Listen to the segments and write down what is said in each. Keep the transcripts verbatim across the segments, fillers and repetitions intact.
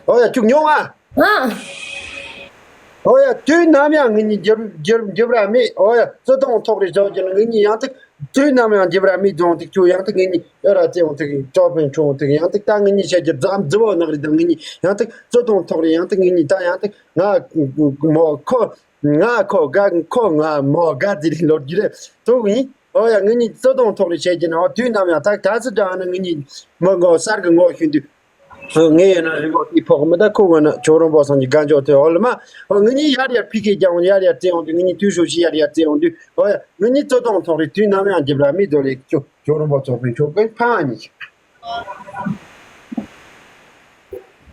ཨོ་ཡ་ཁྱོད་ཉོང་ཨ། ཨ། ཨོ་ཡ་དུས་ནམ་ཡང་ངེད་གཉིས་འགྱུར་འགྱུར་འགྱུར་ར་མེད། ཨོ་ཡ་བརྩེ་དུང་ཐོག་རེ་བཞག་གྱིན་ངེད་གཉིས་ཡང་ཐུག་དུས་ནམ་ཡང་འགྱུར་ར་མེད་རྫོང་ཐུག་ཁྱོད་ཡང་ཐུག་ངེད་གཉིས་ཨེ་ར་བརྩེ་ཡོང་ཐུག་ཅོ་ཕན་ཆུང་ཐུག་ཡང་ཐུག་ད་ངེད་གཉིས་བཤད་རྒྱུ་རྫམ་རྫི་བོ་ནག་རེད། ད་ངེད་གཉིས་ཡང་ཐུག་བརྩེ་དུང་ཐོག་རེ་ཡང་ཐུག་ངེད་གཉིས་ད་ཡང་ཐུག་ང་མོ་ཁོ། ང་ཁོ་དགའ་ཁོ་ང་མོ་དགའ་ཟེར་ལོ་རྒྱུ་རེད་ཐུག་ཡིན། ཨོ་ཡ་ངེད་གཉིས་བརྩེ་དུང་ཐོག་རེ་བཤད་ཀྱིན་ཨོ་དུས་ནམ་ཡང་ཐག་ཐག་སི་དྲག་ན་ངེད་གཉིས་མི་ངོ་གསར་གི་ངོ་ཤེས་དུས། ངས་ཡིན་ན་རི་བོ་དེའི་ཕོག་མི་ད་ཁོ་ངོ་ན་ཁྱོད་རོང་པོ་སང་གི་གན་ཅོག་དེ་འོ་ལ་མ། ཨོ་ངེད་གཉིས་ཡར་ཡར་ཕི་ཁེ་རྒྱག་འོང་ཡར་ཡར་བརྩེ་འོང་དུས་ངེད་གཉིས་དུས་ཤོག་ཤི་ཡར་ཡར་བརྩེ་འོང་དུས་ཨོ་ཡ་ངེད་གཉིས་བརྩེ་དུང་ཐོག་རེ་དུས་ནམ་ཡང་རྒྱབ་ར་མི་དོ་ལེ་ཁྱོད་ཁྱོད་རོང་པོ་ཚོགས་པའི་ཁྱོད་ཀོན་ཕ་ཨ་ཉི།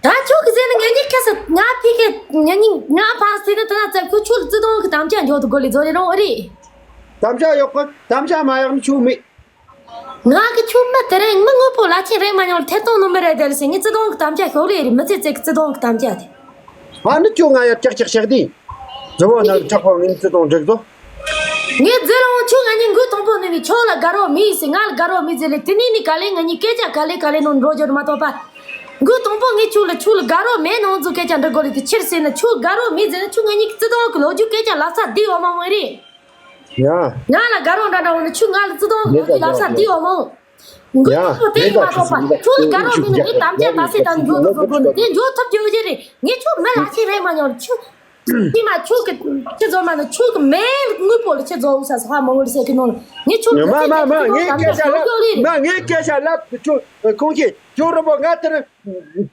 ད་ཁྱོད་ཀྱི་ཟེར་ནི་ངེད་གཉིས་ཁ་སང་ང་ཕི་ཁེ་ངེད་གཉིས་ང་ཕ་སི་ནི་དེ་ན་ཙེ་ཁྱོད་ཁྱོད་ལ་བརྩེ་དུང་གི་དམ་བཅའ་འཇོག་ཏུ་དགོས་ལེ་བཟོ་རེ་རོང་ཨེ་རེད། དམ་བཅའ་ཡོད་གི་དམ་བཅའ་མ་ཡག་ནི་ཁྱོད་མེད། ང་གི་ཁྱོད་མི་དེ་རིང་མི་དངོས་པོ་ལ་ཆེན་རེད་མ་མྱོང་ཐེར་གཏོང་ནོ་མི་རེད་དེ་ལ་ཟེར་ངས་བརྩེ་དུང་གི་དམ་བཅའ་ཤོག་ལེ་རེད་མི་ཚེ་ཚེ་གི་བརྩེ་དུང་གི་དམ་བཅའ་དེ། ཨ་ནི་ཁྱོད་ང་ཡར་ཀྱག་ཀྱག་བཤད་དེ། རྫི་བོ་ནང་ཁྲག་པ་ངས་བརྩེ་དུང་འགྲིག་དོ། ངས་རྫི་ལོང་ཁྱོད་ང་གཉིས་འགུལ་དང་པོ་ནས་ནི་ཁྱོད་ལ་དགའ་རོགས་མི་ཟེར་ང་ལ་དགའ་རོགས་མི་ཟེར་ལེ་དེ་ནས་ནི་ག་ལེ་ང་གཉིས་སྐད་ཆ་ག་ལེ་ག་ལེ་ནང་འགྲོ་རྒྱུ་མ་གཏོགས་པ། འགུལ་དང་པོ་ངས་ཁྱོད་ལ་ཁྱོད་ལ་དགའ་རོགས་མེད་ནང་ཚུ་སྐད་ཆ་འདྲི་དགོས་ལེ་དེ་ཕྱིར་ཟེར་ན་ཁྱོད་དགའ་རོགས་མི་ཟེར་ན་ཁྱོད་ང་གཉིས་ཀྱི་བརྩེ་དུང་གི་ལོ་རྒྱུས་སྐད་ཆ་ལབ་ས་འདི་ཡོད་མ་འོང་རེད། ཡ། ང་ལ་དགའ་རོགས་འདྲ་འདྲ་འོང་ན་ཁྱོད་ང་ལ་བརྩེ་དུང་གི་ལབ་ས་འདི་ཡོད་མོ། མགོ་ཡ། ཐོག་དེ་ཡིན་མ་གཏོགས་པ་ཁྱོད་ལ་དགའ་རོགས་མིན་ན་ངས་དམ་བཅའ་ད་སེ་ད་འཇོག་ཏུ་བཟོ་དགོས་ནི་དེ་འཇོག་ཐུབ་རྒྱུ་ཡོད་ཀྱི་རེད། ངས་ཁྱོད་མི་ལ་ཆེ་རེད་མ་མྱོང་ཁྱོད་ཅི་མ་ཁྱོད་ཀྱི་ཁྱི་ཚོ་མ་ནི་ཁྱོད་ཀྱི་མེ་དངོས་པོ་ལ་ཁྱི་ཚོ་འུ་ས་ས་ཧ་མ་འུ་ལ་ཟེར་གི་ནོ་ངས་ཁྱོད་མ་མ་མ་ངས་སྐད་ཆ་ལབ་མ་ངས་སྐད་ཆ་ལབ་ཁྱོད་ཁོང་གིས་ཁྱོད་རོ་པོ་ང་དེར་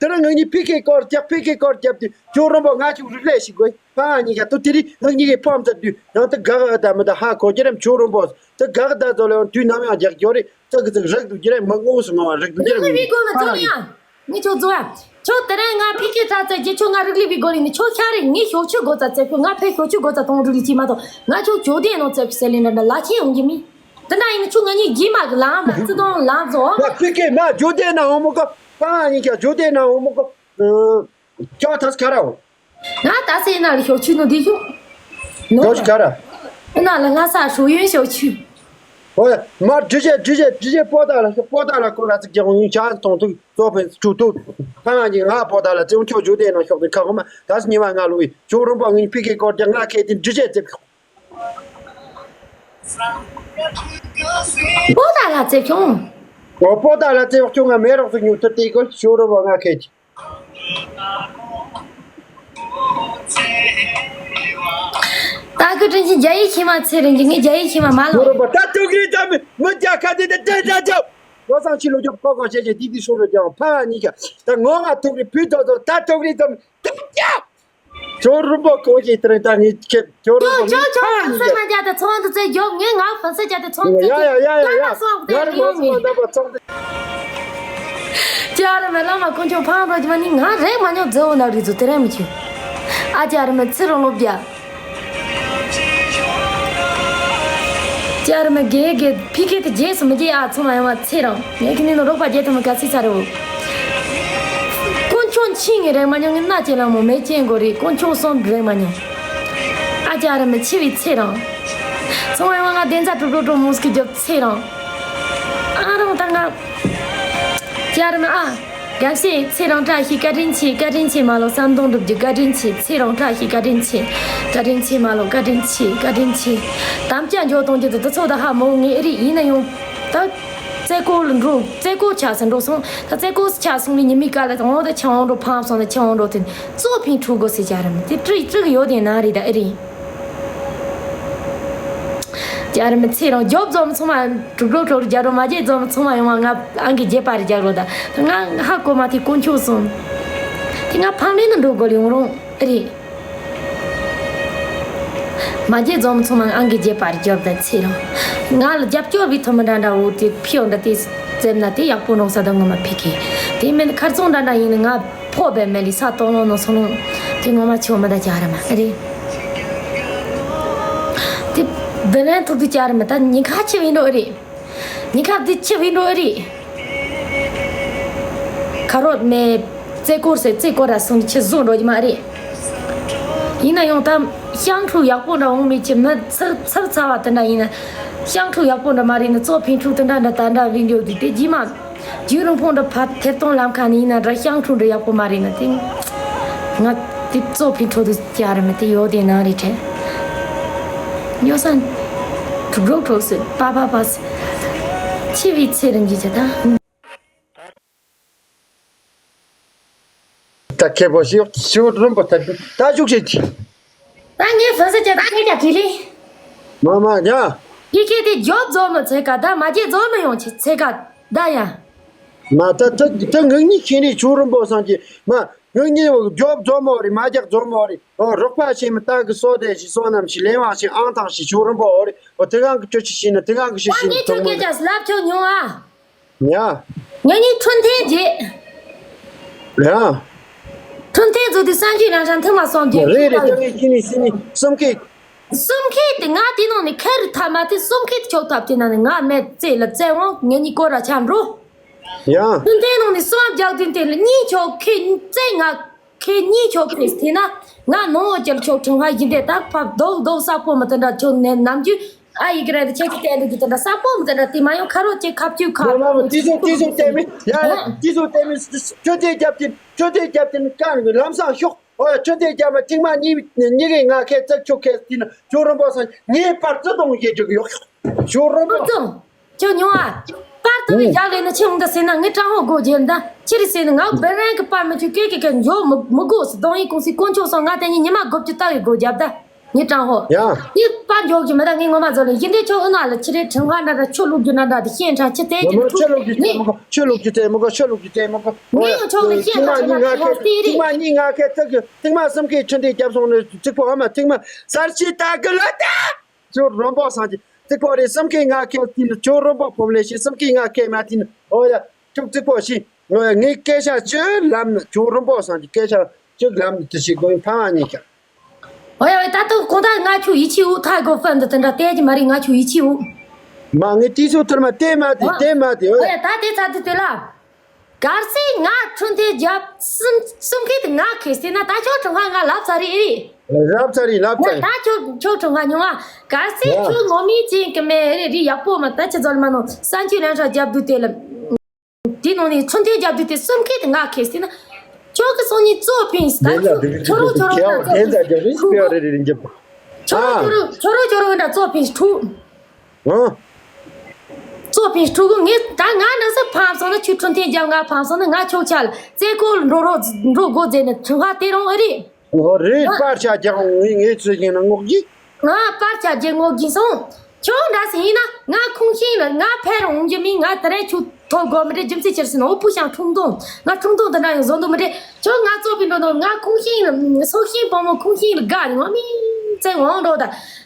དེར་ངེད་གཉིས་ཕི་ཁེ་སྐོར་རྒྱབ་ཕི་ཁེ་སྐོར་རྒྱབ་དུས་ཁྱོད་རོ་པོ་ང་ཁྱོད་རིག་ལས་ཤིག་དགོས། ཕ་ང་གཉིས་ཀ་ཏུ་དེ་རིང་ངེད་གཉིས་ཀའི་ཕོམ་ཚར་དུས་ཡང་ཏི་ག་ག་ད་མི་ད་ཧ་གོ་རྒྱུ་རེད། ཁྱོད་རོན་པོ་ཏི་ག་ག་ད་ཚོ་ལ་ཡང་དུས་ནམ་ཡང་རྒྱག་རྒྱུ་རེད། ཏི་གི་ཏི་རིག་དུ་རྒྱུ་རེད། མི་ངོ་སུ་ང་བ་རིག་དུ་རྒྱུ་རེད། ངའི་མི་གོ་ན་ཚོ་ཡང་ངས་ཁྱོད་ཚོ་ཡང་ཁྱོད་དེ་རིང་ང་ཕི་ཁེ་ཚ་ཚ་རྒྱུ་ཁྱོད་ང་རིག་ལས་པའི་སྒོ་ལས་ནི་ཁྱོད་ཤ་རེད། ངས་ཤོག་ཆུ་སྒོ་ཚ་ཚེ་ཁྱོད་ང་ཕེ་ཤོག་ཆུ་སྒོ་ཚ་གཏོང་རིག་ལས་ཅི་མ་གཏོང་ང་ཁྱོད་ཁྱོད་དེ་ནང་ཚེ་ཁུ་སེ་ལེན་འདྲ་འདྲ་ལ་ཆེན་ཡོང་རྒྱུ་མིན། དེ་འདྲ་ཡིན་ན་ཁྱོད་ང་གཉིས་རྗེས་མ་གི་ལམ་མ་བརྩེ་དུང་ལམ་བཟོ། ཡ་ཕི་ཁེ་མ་ཇོ་དེ་ན་འོ་མོ་གོ་ཕ་ང་གཉིས་ཀ་ཇོ་དེ་ན་འོ་མོ་གོ་ཁྱོད་ཐ་སི་ཁ་ར་འོ། ང་ད་སེ་ན་ལ་ཤོག་ཆུ་ནོ་དེ་ཤོག་ནོ། ཤོག་ཆུ་ཁ་ར། ཨ་ན་ལ་ང་ས་ཧྲུའུ་ཡོན་ཤོག་ཆུ། ཨོ་ཡ་མ་འདྲི་བྱེད་འདྲི་བྱེད་འདྲི་བྱེད་པོ་ཏ་ལ་ཤོག་པོ་ཏ་ལ་ཁོ་ལ་ཚིག་རྒྱག་ཡིན་ཆ་གཏོང་ཐུག་གཙོ་ཕན་ཆུ་ཐུག་ཕ་ང་གཉིས་ང་པོ་ཏ་ལ་ཚེ་ཁྱོད་ཇོ་དེ་ན་ཤོག་དེ་ཁ་ཁོ་མ་ད་སི་ཉི་མ་ང་ལོ་ཡི་ཁྱོད་རོན་པོ་ངིན་ཕི་ཁེ་སྐོར་རྒྱག་ང་ཁེ་དེ་འདྲི་བྱེད་ཚེ་ཤོག་པོ་ཏ་ལ་ཚེ་ཁྱོད། ཨོ་པོ་ཏ་ལ་ཚེ་ཤོག་ཁྱོད་ང་མེ་རོགས་སུ་ཉུ་ཐུ་དེ་གོ་ཁྱོད་རོན་པོ་ང་ཁེ་ཅི། ད་ཁུ་དྲིན་ཆེན་རྒྱ་ཡིག་ཤེས་མ་ཚེ་རིང་གི་ངས་རྒྱ་ཡིག་ཤེས་མ་མ་ལོ། ཡོ་རོ་པ་ད་ཐུག་རེད་ད་མི་མི་རྒྱ་ཁ་དེ་དེ་དེ་དེ་དེ། ལོ་སང་ཕྱི་ལོ་རྒྱབ་ཁོ་ཁོ་བྱེད་བྱེད་དེ་དེ་ཤོར་རེད་ཀྱང་ཕ་ང་གཉིས་ཀ་ད་ངོ་ང་ཐུག་རེད་བུ་ཐོ་ཐོ་ད་ཐུག་རེད་ད་མི་ད་རྒྱ། ཁྱོད་རུམ་པ་ཁོ་ཞིག་དེ་རིང་ད་ངས་ཁྱེད་ཁྱོད་རུམ་པ་ཁྱོད་ངས་ཁྱོད་ཕ་ང་ཁྱོད་གཉིས་ཀ། ཕན་སེ་མ་རྒྱ་དེ་ཚོང་དུ་བཙལ་རྒྱོབ་ངས་ང་ཕན་སེ་རྒྱ་དེ་ཚོང་དུ་ཡ་བཙལ་ཡ་ཡ་ཡ་ཡ། ང་རུ་ཡོང་ངས། ཅི་ཨ་རི་མེ་བླ་མ་དཀོན་མཆོག་ཕང་རོགས་ཀྱི་མ་ནི་ང་རེག་མ་མྱོང་མཛེའུ་ནག་རིགས་ཚོ་དེ་རིང་མི་ཁྱོད། ཨ་ཅི་ཨ་རི་མེ་ཚི་རོང་ལོ་བརྒྱ། ཅི་ཨ་རི་མེ་དགེ་དགེ་ཕི་ཁེ་དེ་རྗེས་སུ་མི་རྗེས་ཨ་ཚང་མ་ཡོང་བ་ཚེ་རིང་ངས་ཁི་ནི་ནོ་རོགས་པ་རྒྱལ་ཐུབ་མི་ག་ཚི་ཚ་རེ་བོ། དཀོན་མཆོག་ཕྱིན་ངས་རེག་མ་མྱོང་ངས་སྣ་ཅན་ལ་མོ་མེ་ཅན་གོ་རེ་དཀོན་མཆོག་གསུམ་རེག་མ་མྱོང་། ཨ་ཅི་ཨ་རི་མེ་འཆི་བའི་ཚེ་རིང་། ཚང་མ་ཡོང་ང་བདེན་ཚ་གྲུབ་གྲུབ་གྲུབ་མོ་སྐྱིད་རྒྱབ་ཚེ་རིང་། ཨ་རང་ད་ང་། ཅི་ཨ་རི་མེ་ཨ། དགའ་བཤད་ཚེ་རིང་བཀྲ་ཤིས་བཀའ་དྲིན་ཆེ་བཀའ་དྲིན་ཆེ་མ་ལོ་བསམ་དོན་འགྲུབ་རྒྱུ་བཀའ་དྲིན་ཆེ་ཚེ་རིང་བཀྲ་ཤིས་བཀའ་དྲིན་ཆེ་བཀའ་དྲིན་ཆེ་མ་ལོ་བཀའ་དྲིན་ཆེ་བཀའ་དྲིན་ཆེ། དམ་བཅའ་འཇོག་གཏོང་རྒྱུ་དེ་དུ་ཚོད་ད་ཧ་མོ་ངེས་རིགས་ཡིན་ན་ཡང་ད་རྩེ་སྐོར་ལ་འགྲོ་རྩེ་སྐོར་ཆགས་སུ་འགྲོ་སོང་ད་རྩེ་སྐོར་ཆགས་སོང་ནས་ཉི་མའི་སྐབས་ལ་འོང་ད་ཆང་འགྲོ་ཕམ་སོང་ད་ཆང་འགྲོ་དེ་གཙོ་ཕན་འཕྲུལ་དགོས་ཟེར་བྱ་ར་མི་དེ་ཀྲིག་ཀྲིག་ཡོད་དེ་ན་རེད་ད་ཨེ་རེད། ཅི་ཨ་རི་མེ་ཚེ་རིང་རྒྱོབ་རྫོང་མི་ཚང་མ་གྲུབ་གྲོགས་གྲོགས་རྒྱ་རོ་མ་རྒྱལ་རྫོང་མི་ཚང་མ་ཡོང་བ་ང་ཨང་ཀི་བརྒྱད་པ་རེ་རྒྱག་རོགས་ད་ང་ཧ་གོ་མ་ཐེ་དཀོན་མཆོག་གསུམ་དེ་ང་ཕམ་ལེན་ནི་འགྲོ་དགོས་ཡོང་རུང་ཨེ་རེད། མ་རྒྱལ་རྫོང་མི་ཚང་མ་ཨང་ཀི་བརྒྱད་པ་རེ་རྒྱོབ་ད་ཚེ་རིང་ང་ལ་རྒྱབ་སྐྱོར་བའི་ཐོག་མི་འདྲ་འདྲ་བོ་དེ་ཕི་ཡོང་ད་དེ་བཙེམ་ན་དེ་ཡག་པོ་འགྲོ་ས་ད་ངོ་མ་ཕི་ཁེ་དེ་མིན་ཁར་ཚོང་འདྲ་འདྲ་ཡིན་ན་ང་ཕོ་བའི་མེ་ལི་ས་དོང་ལོ་ནོ་སོང་ལོ་དེ་ངོ་མ་ཆེ་བ་མི་ད་ཅི་ཨ་རི་མེ་ཨེ་རེད། དེ་དེ་ནས་ཐུག་དུ་ཅི་ཨ་རི་མེ་ད་ཉི་ཁ་ཆེ་བའི་འགྲོ་ཨེ་རེད། ཉི་ཁ་དེ་ཆི་བིན་འགྲོ་ཨེ་རེད། ཁ་རོག་མེ་རྩེ་སྐོར་ཟེར་རྩེ་སྐོར་ར་སོང་ཆི་བཟོ་འགྲོ་གི་མ་རེད། ཡིན་ན་ཡང་ད་ཤང་ཁྲུ་ཡག་པོ་འདྲ་འོང་མེད་ཀྱི་མི་ཚིག་ཚིག་ཚ་བ་དེ་འདྲ་ཡིན་ན་ཤང་ཁྲུ་ཡག་པོ་འདྲ་མ་རེད་ན་གཙོ་ཕན་ཁྲུ་དེ་འདྲ་འདྲ་ད་འདྲ་བིན་འགྲོ་དུས་དེ་རྗེས་མ་རྒྱུན་རིང་ཕོང་འདྲ་ཕར་ཐེབས་གཏོང་ལམ་ཁ་ནས་ཡིན་ན་འདྲ་ཤང་ཁྲུ་འདྲ་ཡག་པོ་མ་རེད་ན་དེ། ང་དེ་གཙོ་ཕན་ཁྲོ་དུ་ཅར་མི་དེ་ཡོད་དེ་ན་རེ་ཁྲེ། ཡོ་སན་གྲུབ་གྲོགས་གྲོགས་སུ་པ་པ་པ་སི་ཆི་བི་ཚེ་རིང་གི་ཅི་ད། ད་ཁེ་པོ་ཞིག་ཞུ་རུམ་པོ་ད་ད་བཞུགས་ཤིག་ད་ངས་ཧྥུན་སི་ཅ་ད་ཁེ་ཅ་ཁི་ལི། མ་མ་ཉ། ཁི་ཁི་དེ་རྒྱོབ་རྫོགས་མི་ཚེ་ག་ད་མ་རྒྱལ་རྫོགས་མི་ཡོང་ཆེ་ཚེ་ག་ད་ཡ། མ་ད་ད་ད་ངག་ཉིད་ཁྱེད་རེ་ཞུ་རུམ་པོ་སང་གི་མ་ངག་ཉིད་རྒྱོབ་རྫོགས་མོ་རེ་མ་རྒྱག་རྫོགས་མོ་རེ། ཨོ་རོགས་པ་ཞེས་མི་ལྟ་གི་སོ་དེ་ཞིག་སོ་ནམ་ཞིག་ལེན་བ་ཞིག་ཨང་ཐང་ཞིག་ཞུ་རུམ་པོ་རེ། ཨོ་དེ་གང་གི་ཁྱོད་ཆི་ཤེས་ན་དེ་གང་གི་ཤེས་ད་ཤེས་ནི་ངས་ཁྱོད་དོགས་མོ་སྐད་རེད། ཆ་ལབ་ཆོག་མྱོང་ཨ། ཡ། ངེད་གཉིས་འཕྲོད་བསྟེན་རྗེས། ཡ། འཕྲོད་བསྟེན་རྫོགས་དུས་གསར་འགྱུར་རང་རང་ཐེངས་མ་སོང་རྗེས་རེད་རེད། ད་ངས་ཁྱེད་གཉིས་སེམས་ཁྲལ། སེམས་ཁྲལ་དེ་ང་དེ་ནང་ནས་ཁ་རི་ཐ་མ་དེ་སེམས་ཁྲལ་དེ་ཆོག་ཐབས་དེ་ནང་ནས་ང་མེད་རྩེ་ལ་རྩེ་འོང་ངེད་གཉིས་སྐོར་ར་ཆ་འགྲོ། ཡ། འཕྲོད་བསྟེན་ནང་ནས་སེམས་རྒྱག་དུས་དེ་ལ་གཉིས་ཆོག་ཁེ་རྩེ་ང་ཁེ་གཉིས་ཆོག་ཁེ་དེ་ན་ང་ནང་འོག་ཅལ་ཆོག་ཁྲིམས་ཁ་ཡིན་དེ་ད་ཕབ་རྡོག་རྡོག་ས་ཕོ་མི་དེ་འདྲ་ཆོག་ནས་ནམ་རྒྱུན། ཨ་ཡི་གེ་ར་དེ་ཁྱེད་ཀྱི་བསྟན་འདུག་གི་དེ་འདྲ་ས་པོ་མི་དེ་འདྲ་དེ་མ་ཡོང་ཁ་རོག་ཅེ་ཁ་བཅུ་ཁ་མ་མ་མ་དེ་ཚོ་དེ་ཚོ་བལྟས་མི་ཡ་ཡ་ཨ་དེ་ཚོ་བལྟས་མི་ཆོས་དད་རྒྱབ་ཀྱིན་ཆོས་དད་རྒྱབ་ཀྱིན་ཀ་ལམ་སང་ཤོག་ཨོ་ཡ་ཆོས་དད་རྒྱབ་མ་ཐེངས་མ་གཉིས་གཉིས་ཀའི་ང་ཁས་བཙག་ཆོག་ཁས་དེ་ན་ཇོ་རོན་པོ་སང་ངའི་པར་ཙི་གཏོང་ཡེ་ཅིག་ཡོག་ཇོ་རོན་པོ། ཁྱོད་ཉུང་ཨ། པར་དུ་བའི་ཡག་ལས་ན་ཆི་མོ་འདི་ཟེར་ན་ངའི་དྲང་ཧོ་སྒོ་རྒྱབ་འདི་ཆི་རེད་ཟེར་ན་ང་བེ་རན་གི་པར་མི་ཆུ་ཀེ་ཀེ་ཀེ་འཇོག་མི་མི་དགོས་སུ་གདོང་ཡིན་ཀུང་སི་དཀོན་མཆོག་སོང་ང་དེ་ཉིན་ཉི་མ་དགུ་བཅུ་ལྟ་བའི་སྒོ་རྒྱབ་ད། ངའི་དྲང་ཧོ། ཡ། ངའི་པར་འཇོག་གི་མེད་ད་ངའི་ངོ་མ་ཚོ་ལ་ཡིན་དེ་ཆོ་ཨུ་ན་ལ་ཆི་རེད་ཁྲིམས་ཁང་འདྲ་འདྲ་ཆོ་ལུག་རྒྱུ་འདྲ་འདྲ་དེ་ཤེས་དྲང་ཆི་ཚེ་ངོ་ཀྱི་མ་ཆོ་ལུག་རྒྱུ་ནི་ཚེ་མོ་གོ་ཆོ་ལུག་རྒྱུ་ཚེ་མོ་གོ་ཆོ་ལུག་རྒྱུ་ཚེ་མོ་གོ་ངའི་ཡང་ཆོག་ལ་ཤེས་དྲང་ཆི་མ་ཆི་མ་གཉིས་ང་ཆི་ཧོ་ཁེ་སྟེ་ཐེངས་རེད། མ་གཉིས་ང་ཁེ་ཚག་གི་ཐེངས་མ་གསུམ་ཁེ་ཁྲི་འདི་རྒྱབ་སོང་ནས་ཚིག་པོ་ཨ་མ་ཐེངས་མ་སར་ཆི་ད་གི་ལ་ད་ཆོ་རོན་པོ་སང་གི་ཚིག་པོ་རེད་གསུམ་ཁེ་ང་ཁེ་ཐིན་ཆོ་རོན་པོ་ཕོམ་ལེ་ཤི་གསུམ་ཁེ་ང་ཁེ་མ་ཐིན་ཨོ་ཡ་ཁྱོད་ཚིག་པོ་ཤི་ངའི་སྐད་ཆ་ཆོ་ལམ་ན་ཆོ་རོན་པོ་སང་གི་སྐད་ཆ་ཆོ་ལམ་ན་དེ་ཤི་གོ་ཕ་མ་གཉིས་ཀྱང་། ཨོ་ཡ་ཝེ་ད་ལྟ་གོང་ད་ང་ཁྱོད་ཡིད་ཆེས་འུ་ཐག་གོ་ཧྥན་འདི་དེ་འདྲ་བལྟས་ཀྱི་མ་རེད་ང་ཁྱོད་ཡིད་ཆེས་འུ། མ་ངས་དུས་ཚོད་ཐུར་མ་བལྟས་མ་དེ་ཨོ། བལྟས་མ་དེ་ཨོ་ཨོ་ཡ། ཡ་ད་དེ་ཚ་དུས་དེ་ལ། གལ་སྲིད་ང་འཕྲོད་བསྟེན་རྒྱབ་གསུམ་གསུམ་ཁེ་དེ་ང་ཁེ་ཟེར་ན་ད་ཁྱོད་ཁྲིམས་ཁང་ང་ལབ་ཚར་རེད་ཨེ་རེད། ལབ་ཚར་རེད་ལབ་ཚར་ཡ་རེད། ད་ཁྱོད་ཁྱོད་ཁྲིམས་ཁང་མྱོང་ང་། གལ་སྲིད་ཡ་ཁྱོད་ངོ་མི་ཅན་གི་མེད་རེད་རེད་ཡག་པོ་མ་ད་ཆི་ཟོལ་མ་ནོ་གསར་འགྱུར་རང་སྲ་རྒྱབ་དུས་དེ་ལ། དེ་ནང་ནས་འཕྲོད་བསྟེན་རྒྱབ་དུས་དེ་གསུམ་ཁེ་དེ་ང་ཁེ་ཟེར་ན། ཁྱོད་ཀྱི་སང་ཉིན་གཙོ་ཕིན་ཞིག་ད་ཁྱོད་ཁྱོད་རང་ཁྱོད་རང་ང་གཙོ་ཕིན་ཞིག་ཁྱོད་རང་ཁྱོད་རང་ཁྱོད་རང་ཁྱོད་རང་ང་འདྲ་གཙོ་ཕིན་ཞིག་ཁྲུ། ཨ། གཙོ་ཕིན་ཞིག་ཁྲུ་གི་ངས་ད་ང་འདྲ་ས་ཕམ་སོང་ན་ཁྱོད་འཕྲོད་བསྟེན་རྒྱབ་ང་ཕམ་སོང་ན་ང་ཁྱོད་ཆ་ལ་རྩེ་སྐོར་འགྲོ་རོགས་འགྲོ་དགོས་ཟེར་ནས་ཁྲིམས་ཁང་དེ་རང་ཨེ་རེད། ཨོ་རེད། ཨ། པར་ཆ་རྒྱག་ངས་ངས་ཚོད་ཀྱིན་ན་ངོག་གི་ང་པར་ཆ་རྒྱག་ངོག་གིན་སོང་། ཁྱོད་འདྲ་ཟིག་ཡིན་ན་ང་ཁུངས་ཤིང་ལ་ང་ཕེ་རུ་འོང་རྒྱུ་མིན་ང་དེ་རིང་ཁྱོད་ཐོབ་དགོས་མི་རེད། རྒྱུ་མཚན་ཅི་ཟེར་ན་འོ་བུ་ཞང་ཁྲུང་ཐུང་ང་ཁྲུང་ཐུང་དེ་འདྲ་ཡང་བཟོ་འདུག་མི་རེད། ཁྱོད་ང་གཙོ་པའི་འགྲོ་འདུག་ང་ཁུངས་ཤིང་ལ་སོག་ཤིང་བུ་མོ་ཁུངས་ཤིང་ལ་དགའ་ནས་ངོ་མི་ཚེ་འོང་འགྲོ་ད།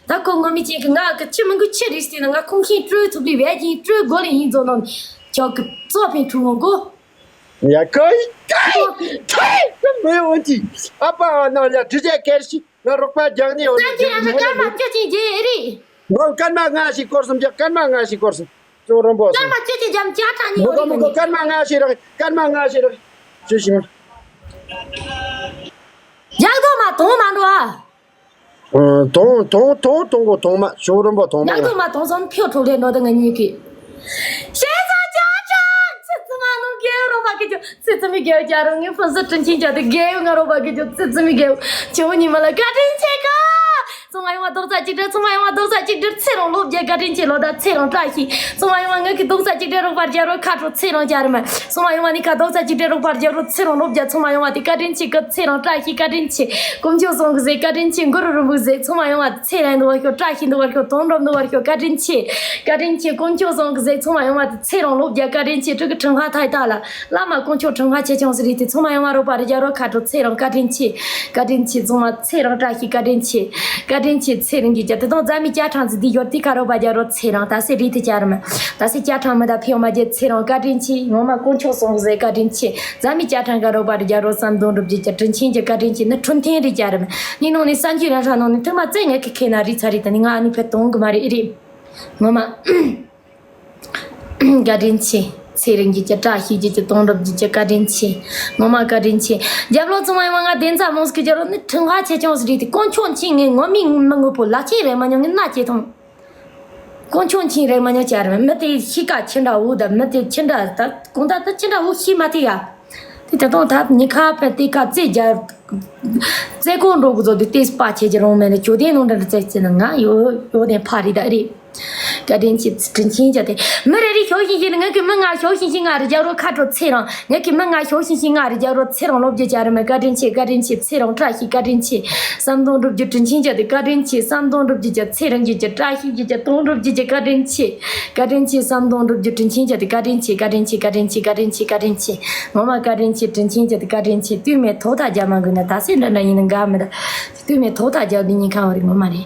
ད་ཁོ་ངོ་མི་ཅན་གི་ང་གི་ཁྱི་མི་འགུལ་ཁྱི་རིགས་ཟེར་ན་ང་ཁུངས་ཤིང་སྤྲོད་ཐུབ་ལི་བས་ཀྱིན་སྤྲོད་དགོས་ལི་ཡིན་བཟོ་འདུག་ཁྱོད་གི་གཙོ་པའི་ཁྲུང་ངོ་གོ་ཡ་ཁོའི་ཁོའི་ཁོའི་ཁོའི་མི་འོན་ཅི། ཨ་ཕ་ཨ་ནང་ལ་དྲི་རྒྱ་སྐད་ཤི་ང་རོགས་པ་རྒྱག་ནི་འོན་ཅི། ང་སྐར་མ་ཁྱོད་ཅིག་རྗེས་ཨེ་རེད། ངོ་སྐར་མ་ང་ཞིག་སྐོར་སོང་རྒྱག་སྐར་མ་ང་ཞིག་སྐོར་སོང་། ཅོ་རོན་པོ་སོང་། སྐར་མ་ཁྱོད་ཅིག་རྒྱབ་ཅག་ཁྲག་ཉི་མོ་རེད་མོ་གོ་སྐར་མ་ང་ཞིག་རག་སྐར་མ་ང་ཞིག་རག་ཅི་ཞིག་མ། རྒྱག་དོ་མ་དོང་མ་འགྲོ་ཨ། དོང་དོང་དོང་དོང་གོ་དོང་མ་ཞུ་རིན་པོ་དོང་མ་ཡག་ཡ། དོང་མ་དོང་སོང་ཕྱོགས་གྲོགས་ལས་འགྲོ་དང་ང་གཉིས་ཀྱིས། ཤེས་ཚ་ཅག་ཅག་ཚི་ཚི་མ་ནུ་རྒྱལ་རོགས་པ་ཀི་ཅོ་ཚི་ཚི་མི་རྒྱལ་ཅག་རོ་ངའི་ཕུན་སུ་དྲིན་ཆེན་ཅག་དེ་རྒྱལ་ཡོད་ང་རོགས་པ་ཀི་ཅོ་ཚི་ཚི་མི་རྒྱལ་ཆུ་བོ་ཉི་མ་ལ་བཀའ་དྲིན་ཆེ་ག་ཚོང་མ་ཡོང་བ་རྡོག་རྩ་གཅིག་སྒྲིལ། ཚོང་མ་ཡོང་བ་རྡོག་རྩ་གཅིག་སྒྲིལ། ཚེ་རིང་ལོ་བརྒྱ་བཀའ་དྲིན་ཆེ། ལོ་ཟླ་ཚེ་རིང་བཀྲ་ཤིས། ཚོང་མ་ཡོང་བ་ངག་གི་རྡོག་རྩ་གཅིག་སྒྲིལ་རོགས་པ་རྒྱལ་རོགས་ཁ་དྲོ་ཚེ་རིང་བརྒྱ་རིམ། ཚོང་མ་ཡོང་བ་ནི་ཁ་རྡོག་རྩ་གཅིག་སྒྲིལ་རོགས་པ་རྒྱལ་རོགས་ཚེ་རིང་ལོ་བརྒྱ། ཚོང་མ་ཡོང་བ་དེ་བཀའ་དྲིན་ཆེ་གི་ཚེ་རིང་བཀྲ་ཤིས་བཀའ་དྲིན་ཆེ། དཀོན་མཆོག་གསུམ་གི་ཟེགས་བཀའ་དྲིན་ཆེ། གུ་རུ་རིན་པོ་ཆེ་ཟེགས་ཚོང་མ་ཡོང་བ་དེ་ཚེ་རིང་འདུག་བར་ཤོག་བཀྲ་ཤིས་འདུག་བར་ཤོག་དོན་འགྲུབ་འདུག་བར་ཤོག་བཀའ་དྲིན་ཆེ། བཀའ་དྲིན་ཆེ། དཀོན་མཆོག་གསུམ་གི་ཟེགས་ཚོང་མ་ཡོང་བ་དེ་ཚེ་རིང་ལོ་བརྒྱ་བཀའ་དྲིན་ཆེ། སྤྲུལ་སྐུ་ཁྲིམས་ཁང་ཐའི་ཏ་ལ། བླ་མ་དཀོན་མཆོག་ཁྲིམས་ཁང་ཆེ་ཆུང་ཟེར་རེད་དེ་ཚང་མ་ཡོང་བ་རོགས་པ་རེ་རྒྱ་རོགས་ཁ་དྲོ་ཚེ་རིང་བཀའ་དྲིན་ཆེ། བཀའ་དྲིན་ཆེ། ཚང་མ་ཚེ་རིང་བཀྲ་ཤིས་བཀའ་དྲིན་ཆེ། བཀའ་དྲིན་ཆེ་ཚེ་རིང་གི་རྒྱ་དེ་དང་རྫ་མའི་བཅའ་ཁྲིམས་ཟེར་དེ་ཡོད་དེ་ཁ་རོགས་པ་རྒྱ་རོགས་ཚེ་རིང་ད་སེ་རེད་དེ་བཅའ་རིམ་ད་སེ་བཅའ་ཁྲིམས་མི་ད་ཕེ་ཡོང་མ་རྒྱ་ཚེ་རིང་བཀའ་དྲིན་ཆེ། ངོ་མ་དཀོན་མཆོག་གསུམ་ཟེར་བཀའ་དྲིན་ཆེ། རྫ་མའི་བཅའ་ཁྲིམས་ཁ་རོགས་པ་རེ་རྒྱ་རོགས་བསམ་དོན་འགྲུབ་རྒྱུ་རྒྱ་དྲིན་ཆེན་གྱི་བཀའ་དྲིན་ཆེ་ནི་འཕྲོད་བསྟེན་རེ་བཅའ་རིམ་ནི་ནང་ནས་གསར་འགྱུར་རང་ཧྲ་ནང་ནས་ཐུག་མ་བཙལ་ངས་ཁི་ཁེ་ན་རི་ཚ་རི་ད་ནི་ང་ཨ་ནི་ཕེ་གཏོང་གི་མ་རེད་ཨེ་རེད། ངོ་མ། བཀའ་དྲིན་ཆེ། ཚེ་རིང་རྒྱུད་ཀྱི་བཀྲ་ཤིས་རྒྱུད་ཀྱི་དོན་འགྲུབ་རྒྱུད་ཀྱི་བཀའ་དྲིན་ཆེ། ངོ་མ་བཀའ་དྲིན་ཆེ། རྒྱབ་ལོ་ཚང་མ་ཡོང་བ་ང་བདེན་ཚ་མོང་སྐུ་རྒྱལ་རོ་ནི་ཁྲིམས་ཁ་ཆེ་ཆུང་ཟེར་དེ་དཀོན་མཆོག་མཁྱེན། ངས་ངོ་མི་མི་ངོ་པོ་ལ་ཆེ་རེ་མ་མྱོང་ངས་སྣ་ཆེ་ཐོང་། དཀོན་མཆོག་མཁྱེན་རེ་མ་མྱོང་བྱ་རེ་མི་དེ་ཤི་ཀ་ཁྱི་འདྲ་བོ་ད་མི་དེ་ཁྱི་འདྲ་ད་གོང་ད་ད་ཁྱི་འདྲ་བོ་ཤི་མ་ཐེ་ཡ། དེ་ད་དོང་ད་ཉི་ཁ་ཕན་དེ་ཀ་རྩེ་རྒྱ། རྩེ་ཀོ་འགྲོ་གི་ཚོ་དེ་ཏེས་པ་ཆེ་ཆེ་རོང་མེད་ན་ཇོ་དེ་ནང་འདྲ་རྩེ་ཆེ་ན་ང་ཡོ་ཡོ་དེ་ཕ་རི་ད་རི། བཀའ་དྲིན་ཆེ་དྲིན་ཆེན་བྱ་དེ། མི་རེ་རེ་ཤོག་ཤིང་ཤིང་ནི་ངའི་མི་ང་ཤོག་ཤིང་ཤིང་ང་རི་རྒྱ་རོ་ཁ་དྲོ་ཚེ་རང་། ངའི་མི་ང་ཤོག་ཤིང་ཤིང་ང་རི་རྒྱ་རོ་ཚེ་རང་ལོ་བརྒྱ་བྱ་རི་མི། བཀའ་དྲིན་ཆེ་བཀའ་དྲིན་ཆེ་ཚེ་རང་བཀྲ་ཤིས་བཀའ་དྲིན་ཆེ། བསམ་དོན་འགྲུབ་རྒྱུ་དྲིན་ཆེན་བྱ་དེ། བཀའ་དྲིན་ཆེ་བསམ་དོན་འགྲུབ་རྒྱུ་བྱ་ཚེ་རང་རྒྱུ་བྱ་བཀྲ་ཤིས་རྒྱུ་བྱ་དོན་འགྲུབ་རྒྱུ་བྱ་བཀའ་དྲིན་ཆེ། བཀའ་དྲིན་ཆེ་བསམ་དོན་འགྲུབ་རྒྱུ་དྲིན་ཆེན་བྱ་དེ། བཀའ་དྲིན་ཆེ་བཀའ་དྲིན་ཆེ་བཀའ་དྲིན་ཆེ་བཀའ་དྲིན་ཆེ་བཀའ་དྲིན་ཆེ། ངོ་མ་བཀའ་དྲིན་ཆེ་དྲིན་ཆེན་བྱ་དེ། བཀའ་དྲིན་ཆེ། དུས་མེད་ཐོག་ཐག་རྒྱ་མ་དགོས་ན་ད་སེ་འདྲ་འདྲ་ཡིན་ན་དགའ་མི་ད། དུས་མེད་ཐོག་ཐག་རྒྱ་དུས་ཉིན་ཁ་བ་རི་ངོ་མ་རེད།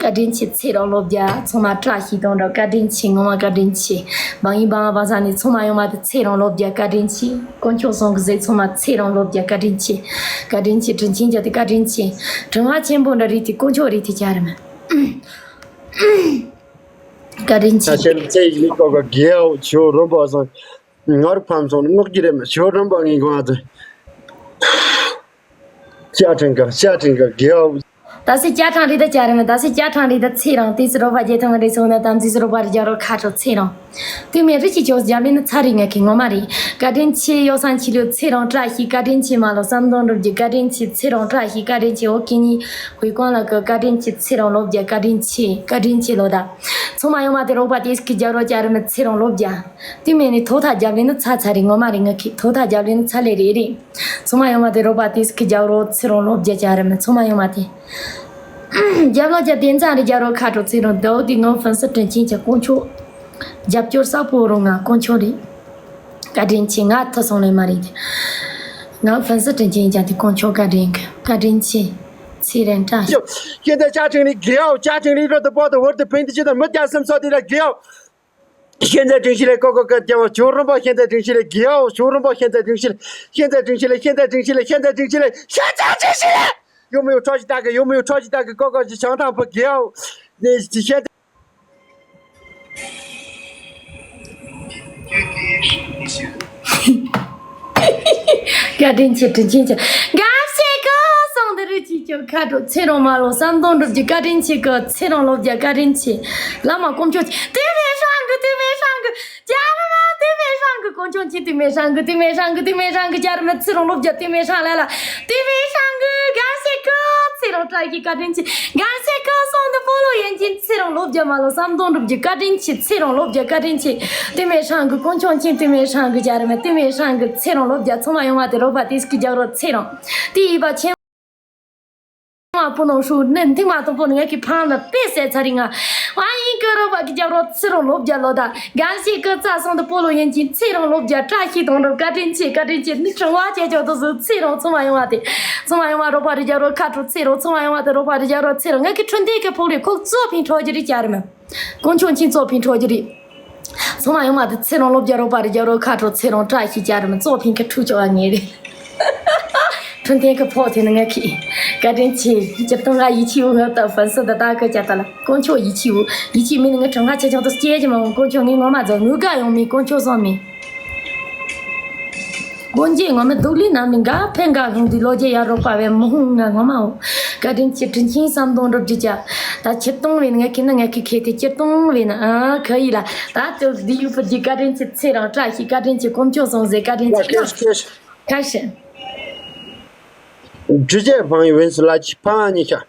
བཀའ་དྲིན་ཆེ་ཚེ་རང་ལོ་བརྒྱ། ཚང་མ་བཀྲ་ཤིས་དང་འགྲོ། བཀའ་དྲིན་ཆེ། ངོ་མ་བཀའ་དྲིན་ཆེ། བང་ཡིན་བང་བང་ས་ནས་ཚང་མ་ཡོང་མ་དེ་ཚེ་རང་ལོ་བརྒྱ། བཀའ་དྲིན་ཆེ། དཀོན་མཆོག་གསུམ་གི་ཟེ་ཚང་མ་ཚེ་རང་ལོ་བརྒྱ། བཀའ་དྲིན་ཆེ། བཀའ་དྲིན་ཆེ་དྲིན་ཆེན་བྱ་དེ། བཀའ་དྲིན་ཆེ། དྲི་བ་ཆེན་པོ་འདྲ་རེད་དེ་དཀོན་མཆོག་རེད་དེ་བྱ་རི་མི། བཀའ་དྲིན་ཆེ། ད་ཆེན་ཚེ་ཡིན་ཀོ་ཀ་རྒྱལ་བ་ཆོས་རོམ་པ་སང་ངར་ཕམ་སོང་ངོག་གི་རེད་མི་ཆོས་རོམ་པ་ངའི་གོང་དུ། བཅའ་ཁྲིམས་ག་བཅའ་ཁྲིམས་ག་དགེའོ། ད་སི་བཅའ་ཁྲིམས་རེད་ད་བཅའ་རེད་མི་ད་སི་བཅའ་ཁྲིམས་རེད་ད་ཚེ་རིང་དེ་སི་རོགས་པ་རྒྱལ་ཐང་རེད་སོང་ན་དམ་ཚིག་སི་རོགས་པ་རྒྱལ་རོགས་ཁ་དྲོ་ཚེ་རིང་། དུས་མེད་རི་ཆི་ཆོག་རྒྱབ་ལེ་ནི་ཚ་རེད་ངས་ཁེ་ངོ་མ་རེད། བཀའ་དྲིན་ཆེ་ཡོ་སང་ཆི་ལུ་ཚེ་རིང་བཀྲ་ཤིས། བཀའ་དྲིན་ཆེ་མ་ལོ་བསམ་དོན་འགྲུབ་རྒྱུ། བཀའ་དྲིན་ཆེ་ཚེ་རིང་བཀྲ་ཤིས། བཀའ་དྲིན་ཆེ་འོ་ཀི་ཉི་ཧུའི་ཀོང་ལ་ཀི། བཀའ་དྲིན་ཆེ་ཚེ་རིང་ལོ་བརྒྱ། བཀའ་དྲིན་ཆེ་བཀའ་དྲིན་ཆེ་ལོ་ད། ཚང་མ་ཡོང་མ་དེ་རོགས་པ་དེ་སི་ཁི་རྒྱབ་རོགས་བཅའ་རེད་མི་ཚེ་རིང་ལོ་བརྒྱ། དུས་མེད་ནི་ཐོག་ཐག་རྒྱབ་ལེ་ནི་ཚ་ཚ་རེད་ངོ་མ་རེད་ངས་ཁེ་ཐོག་ཐག་རྒྱབ་ལེ་ནི་ཚ་ལེ་རེད་རེད། ཚང་མ་ཡོང་བ་དེ་རོགས་པ་དེ་སི་ཁི་རྒྱབ་རོགས་ཚེ་རིང་ལོ་བརྒྱ་བཅའ་རེད་མི་ཚང་མ་ཡོང་བ་དེ། རྒྱབ་ལོ་བརྒྱ་དེ་འཛམ་རེ་རྒྱབ་རོགས་ཁ་དྲོ་ཚེ་རིང་ཟླ་བོ་དེ་ངོ་ཕན་སི་དྲིན་ཆེན་གྱི་དཀོན་མཆོག་རྒྱབ་སྐྱོར་གསར་པོ་རོགས་ང་དཀོན་མཆོག་རེད། བཀའ་དྲིན་ཆེ་ང་ཐུ་སོང་ལེ་མ་རེད། ང་ཕན་སི་དྲིན་ཆེན་ཀྱང་དེ་དཀོན་མཆོག་བཀའ་དྲིན་གི་བཀའ་དྲིན་ཆེ། ཚེ་རིང་བཀྲ་ཤིས། ཤེས་ཚད་བཅའ་ཁྲིམས་རིགས་དགེའོ། བཅའ་ཁྲིམས་རིགས་རོ་དུ་པོ་དུ་ཧོར་དུ་ཕན་དུ་ཅི་དང་མི་བཅའ་སེམས་སོ་དེ་ལ་དགེའོ། ཤེས་ཚད་སྒྲིང་ཤི་ལེ་ཀོ་ཀོ་ཀ་རྒྱལ་བ་ཆོས་རིན་པོ་ཤེས་ཚད་སྒྲིང་ཤི་ལེ་དགེའོ། ཆོས་རིན་པོ་ཤེས་ཚད་སྒྲིང་ཤི་ལེ། ཤེས་ཚད་སྒྲིང་ཤི་ལེ་ཤེས་ཚད་སྒྲིང་ཤི་ལེ་ཤེས་ཚད་སྒྲིང་ཤི་ལེ་ཤེས་ཚད་སྒྲིང་ཤི་ལེ། ཡོ་མི་ཡོ་ཁྲོ་ཞི་ཏ་གི་ཡོ་མི་ཡོ་ཁྲོ་ཞི་ཏ་གི་ཀོ་ཀོ་ཞི་ཆང་ཐང་ཕུ་དགེའོ། ནི་ཤེས་ཚད། བཀའ་དྲིན་ཆེ་དྲིན་ཆེན་ཆེ། དགའ་བཤད་ཀོ་སོང་འདི་རུ་ཅི་ཅོ་ཁ་དྲོ་ཚེ་རིང་མ་ལོ་བསམ་དོན་འགྲུབ་རྒྱུ། བཀའ་དྲིན་ཆེ་ཀོ་ཚེ་རིང་ལོ་བརྒྱ་བཀའ་དྲིན་ཆེ། བླ་མ་དཀོན་མཆོག་ཆེ་དུས་མེད་ཧྲང་གི་དུས་མེད་ཧྲང་གི་རྒྱ་རི་མ་དུས་མེད་ཧྲང་གི་དཀོན་མཆོག་ཆེ་དུས་མེད་ཧྲང་གི་དུས་མེད་ཧྲང་གི་རྒྱ་རི་མ་ཚེ་རིང་ལོ་བརྒྱ་དུས་མེད་ཧྲང་ལ་ལ་དུས་མེད་ཧྲང་གི་དགའ་བཤད་ཀོ་ཚེ་རིང་བཀྲ་ཤིས་བཀའ་དྲིན་ཆེ། དགའ་བཤད་ཀོ་སོང་འདི་སྤོ་ལོ་ཡན་ཅིན་ཚེ་རིང་ལོ་བརྒྱ་མ་ལོ་བསམ་དོན་འགྲུབ་རྒྱུ། བཀའ་དྲིན་ཆེ་ཚེ་རིང་ལོ་བརྒྱ་བཀའ་དྲིན་ཆེ། དུས་མེད་ཧྲང་གི་དཀོན་མཆོག་ཆེ་དུས་མེད་ཧྲང་གི་རྒྱ་རི་མ་དུས་མེད་ཧྲང་གི་ཚེ་རིང་ལོ་བརྒྱ། ཚང་མ་ཡོང་བ་དེ་རོགས་པ་དེ་སྐུ་རྒྱབ་རོགས་ཚེ་རིང་དེ་ཡིན་པ་ཆེན་མ་པོ་ནང་ཧྲུ་ནི་མཐིང་མ་དང་པོ་ནི་ངས་ཀྱི་ཕང་ལ་དཔེ་ཟད་ཚ་རི་ང་བ་ཡིན་ཀི་རོགས་པ་གི་རྒྱབ་རོགས་ཚེ་རིང་ལོ་བརྒྱ་ལོ་ད། དགའ་བཤད་ཀོ་ཚ་སོང་འདི་སྤོ་ལོ་ཡན་ཅིན་ཚེ་རིང་ལོ་བརྒྱ་བཀྲ་ཤིས་དང་འགྲོ། བཀའ་དྲིན་ཆེ་བཀའ་དྲིན་ཆེ་ནི་ཁྲང་བ་ཆེ་ཆོག་ཏུ་སུ་ཚེ་རིང་ཚང་མ་ཡོང་བ་དེ། ཚང་མ་ཡོང་བ་རོགས་པ་རི་རྒྱབ་རོགས་ཁ་དྲོ་ཚེ་རིང་ཚང་མ་ཡོང་བ་དེ་རོགས་པ་རི་རྒྱབ་རོགས་ཚེ་རིང་ངས་ཀྱི་ཁྲུན་དེ་ཀྱི་ཕོག་རི་ཁོག་གཙོ་ཕིང་ཁྲོ་རྒྱུ་རི་བཅའ་རི་མ། དཀོན་མཆོག་ཆེན་གཙོ་ཕིང་ཁྲོ་རྒྱུ་རི། ཚང་མ་ཡོང་མ་དེ་ཚེ་རིང་ལོ་བརྒྱ་རོགས་པ་རི་རྒྱབ་རོགས་ཁ་དྲོ་ཚེ་རིང་བཀྲ་ཤིས་བཅའ་རི་མ་གཙོ་ཕིང་ཁ་ཁྲུ་ཆོག་ཨ་ངེ་རེད། ཁྲུན་དེ་ཀྱི་ཕོག་དེ་ནི་ངས་ཀྱི། བཀའ་དྲིན་ཆེ། སྤྱིར་བཏང་ང་ཡིད་ཆེས་འུ་ངག་ཏུ་ཕན་སི་འདི་ད་ཀི་བཅའ་ད་ལ་དཀོན་མཆོག་ཡིད་ཆེས་འུ་ཡིད་ཆེས་མིན་ནི་ངས་ཁྲང་ཁ་ཆེ་ཆུང་དུ་སྐྱེ་གི་མ་འོང་། དཀོན་མཆོག་ངའི་ངོ་མ་ཛ་ངུ་ག་ཡོང་མི་དཀོན་མཆོག་སོང་མི། སྒོ་འབྱེད་ངོ་མ་སྡུག་ལུས་རྣམས་ནི་འགའ་ཕན་འགའ་ལྷུང་དུས་ལོ་རྒྱུས་ཡར་རོགས་པ་བས་མི་ཧུང་ང་ངོ་མ་འོ། བཀའ་དྲིན་ཆེ་དྲིན་ཆེན་བསམ་དོན་འགྲུབ་རྒྱུ་བྱ། ད་ཆིབས་སྟོང་བས་ནི་ངས་ཁེ་ན་ངས་ཁེ་ཁེ་དེ་ཆིབས་སྟོང་བས་ནི་ཨ་ཁ་ཡི་ལ་ད་དུ་འདི་ཡུ་ཕུར་གྱི་བཀའ་དྲིན་ཆེ་ཚེ་རིང་བཀྲ་ཤིས། བཀའ་དྲིན་ཆེ་དཀོན་མཆོག་སོང་ཟེར། བཀའ་དྲིན་ཆེ་ཁ་ཤས། འབྲི་རྒྱལ་འཕང་ཡི་ཝེན་སི་ལ་ཅི་ཕ་ཨ་ཉི་ཤ།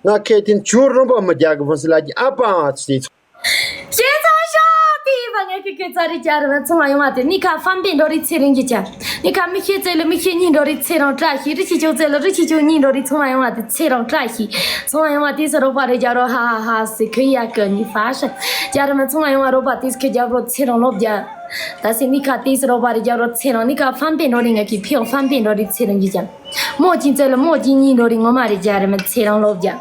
ང་ཁེ་ཐིན་ཆུ་རོམ་པ་མི་རྒྱག་གི་ཝེན་སི་ལ་ཅི་ཨ་ཕ་ཨ་ཙི་ཚོ། ཞེས་ཚང་ཤོག་དེ་ཡིན་པ་ངས་ཁི་ཁི་ཚ་རི་བཅར་བ་ཚང་མ་ཡོང་བ་དེ་ནི་ཁ་ཕམ་པའི་འགྲོ་རི་ཚེ་རིང་གི་ཆ། ནི་ཁ་མི་ཤེས་ཚེ་ལ་མི་ཤེས་གཉིས་འགྲོ་རི་ཚེ་རིང་བཀྲ་ཤིས། རི་ཆི་ཆོག་ཚེ་ལ་རི་ཆི་ཆོག་གཉིས་འགྲོ་རི་ཚང་མ་ཡོང་བ་དེ་ཚེ་རིང་བཀྲ་ཤིས། ཚང་མ་ཡོང་བ་དེ་སི་རོགས་པ་རེ་རྒྱབ་རོགས་ཧ་ཧ་ཧ་སི་ཁི་ཡ་ཀི་ནི་ཧྥ་ཤི། བཅར་བ་ཚང་མ་ཡོང་བ་རོགས་པ་དེ་སི་ཁི་རྒྱབ་རོགས་ཚེ་རིང་ལོ་བརྒྱ། ད་སི་ནི་ཁ་དེ་སི་རོགས་པ་རེ་རྒྱབ་རོགས་ཚེ་རིང་ནི་ཁ་ཕམ་པའི་འགྲོ་རི་ངས་ཁི་ཕི་ཡོང་ཕམ་པའི་འགྲོ་རི་ཚེ་རིང་གི་ཆ། མོ་གཅིག་བཙལ་ལ་མོ་གཅིག་གཉིས་འགྲོ་རི་ངོ་མ་རེད་རྒྱ་རི་མི་ཚེ་རིང་ལོ་བརྒྱ།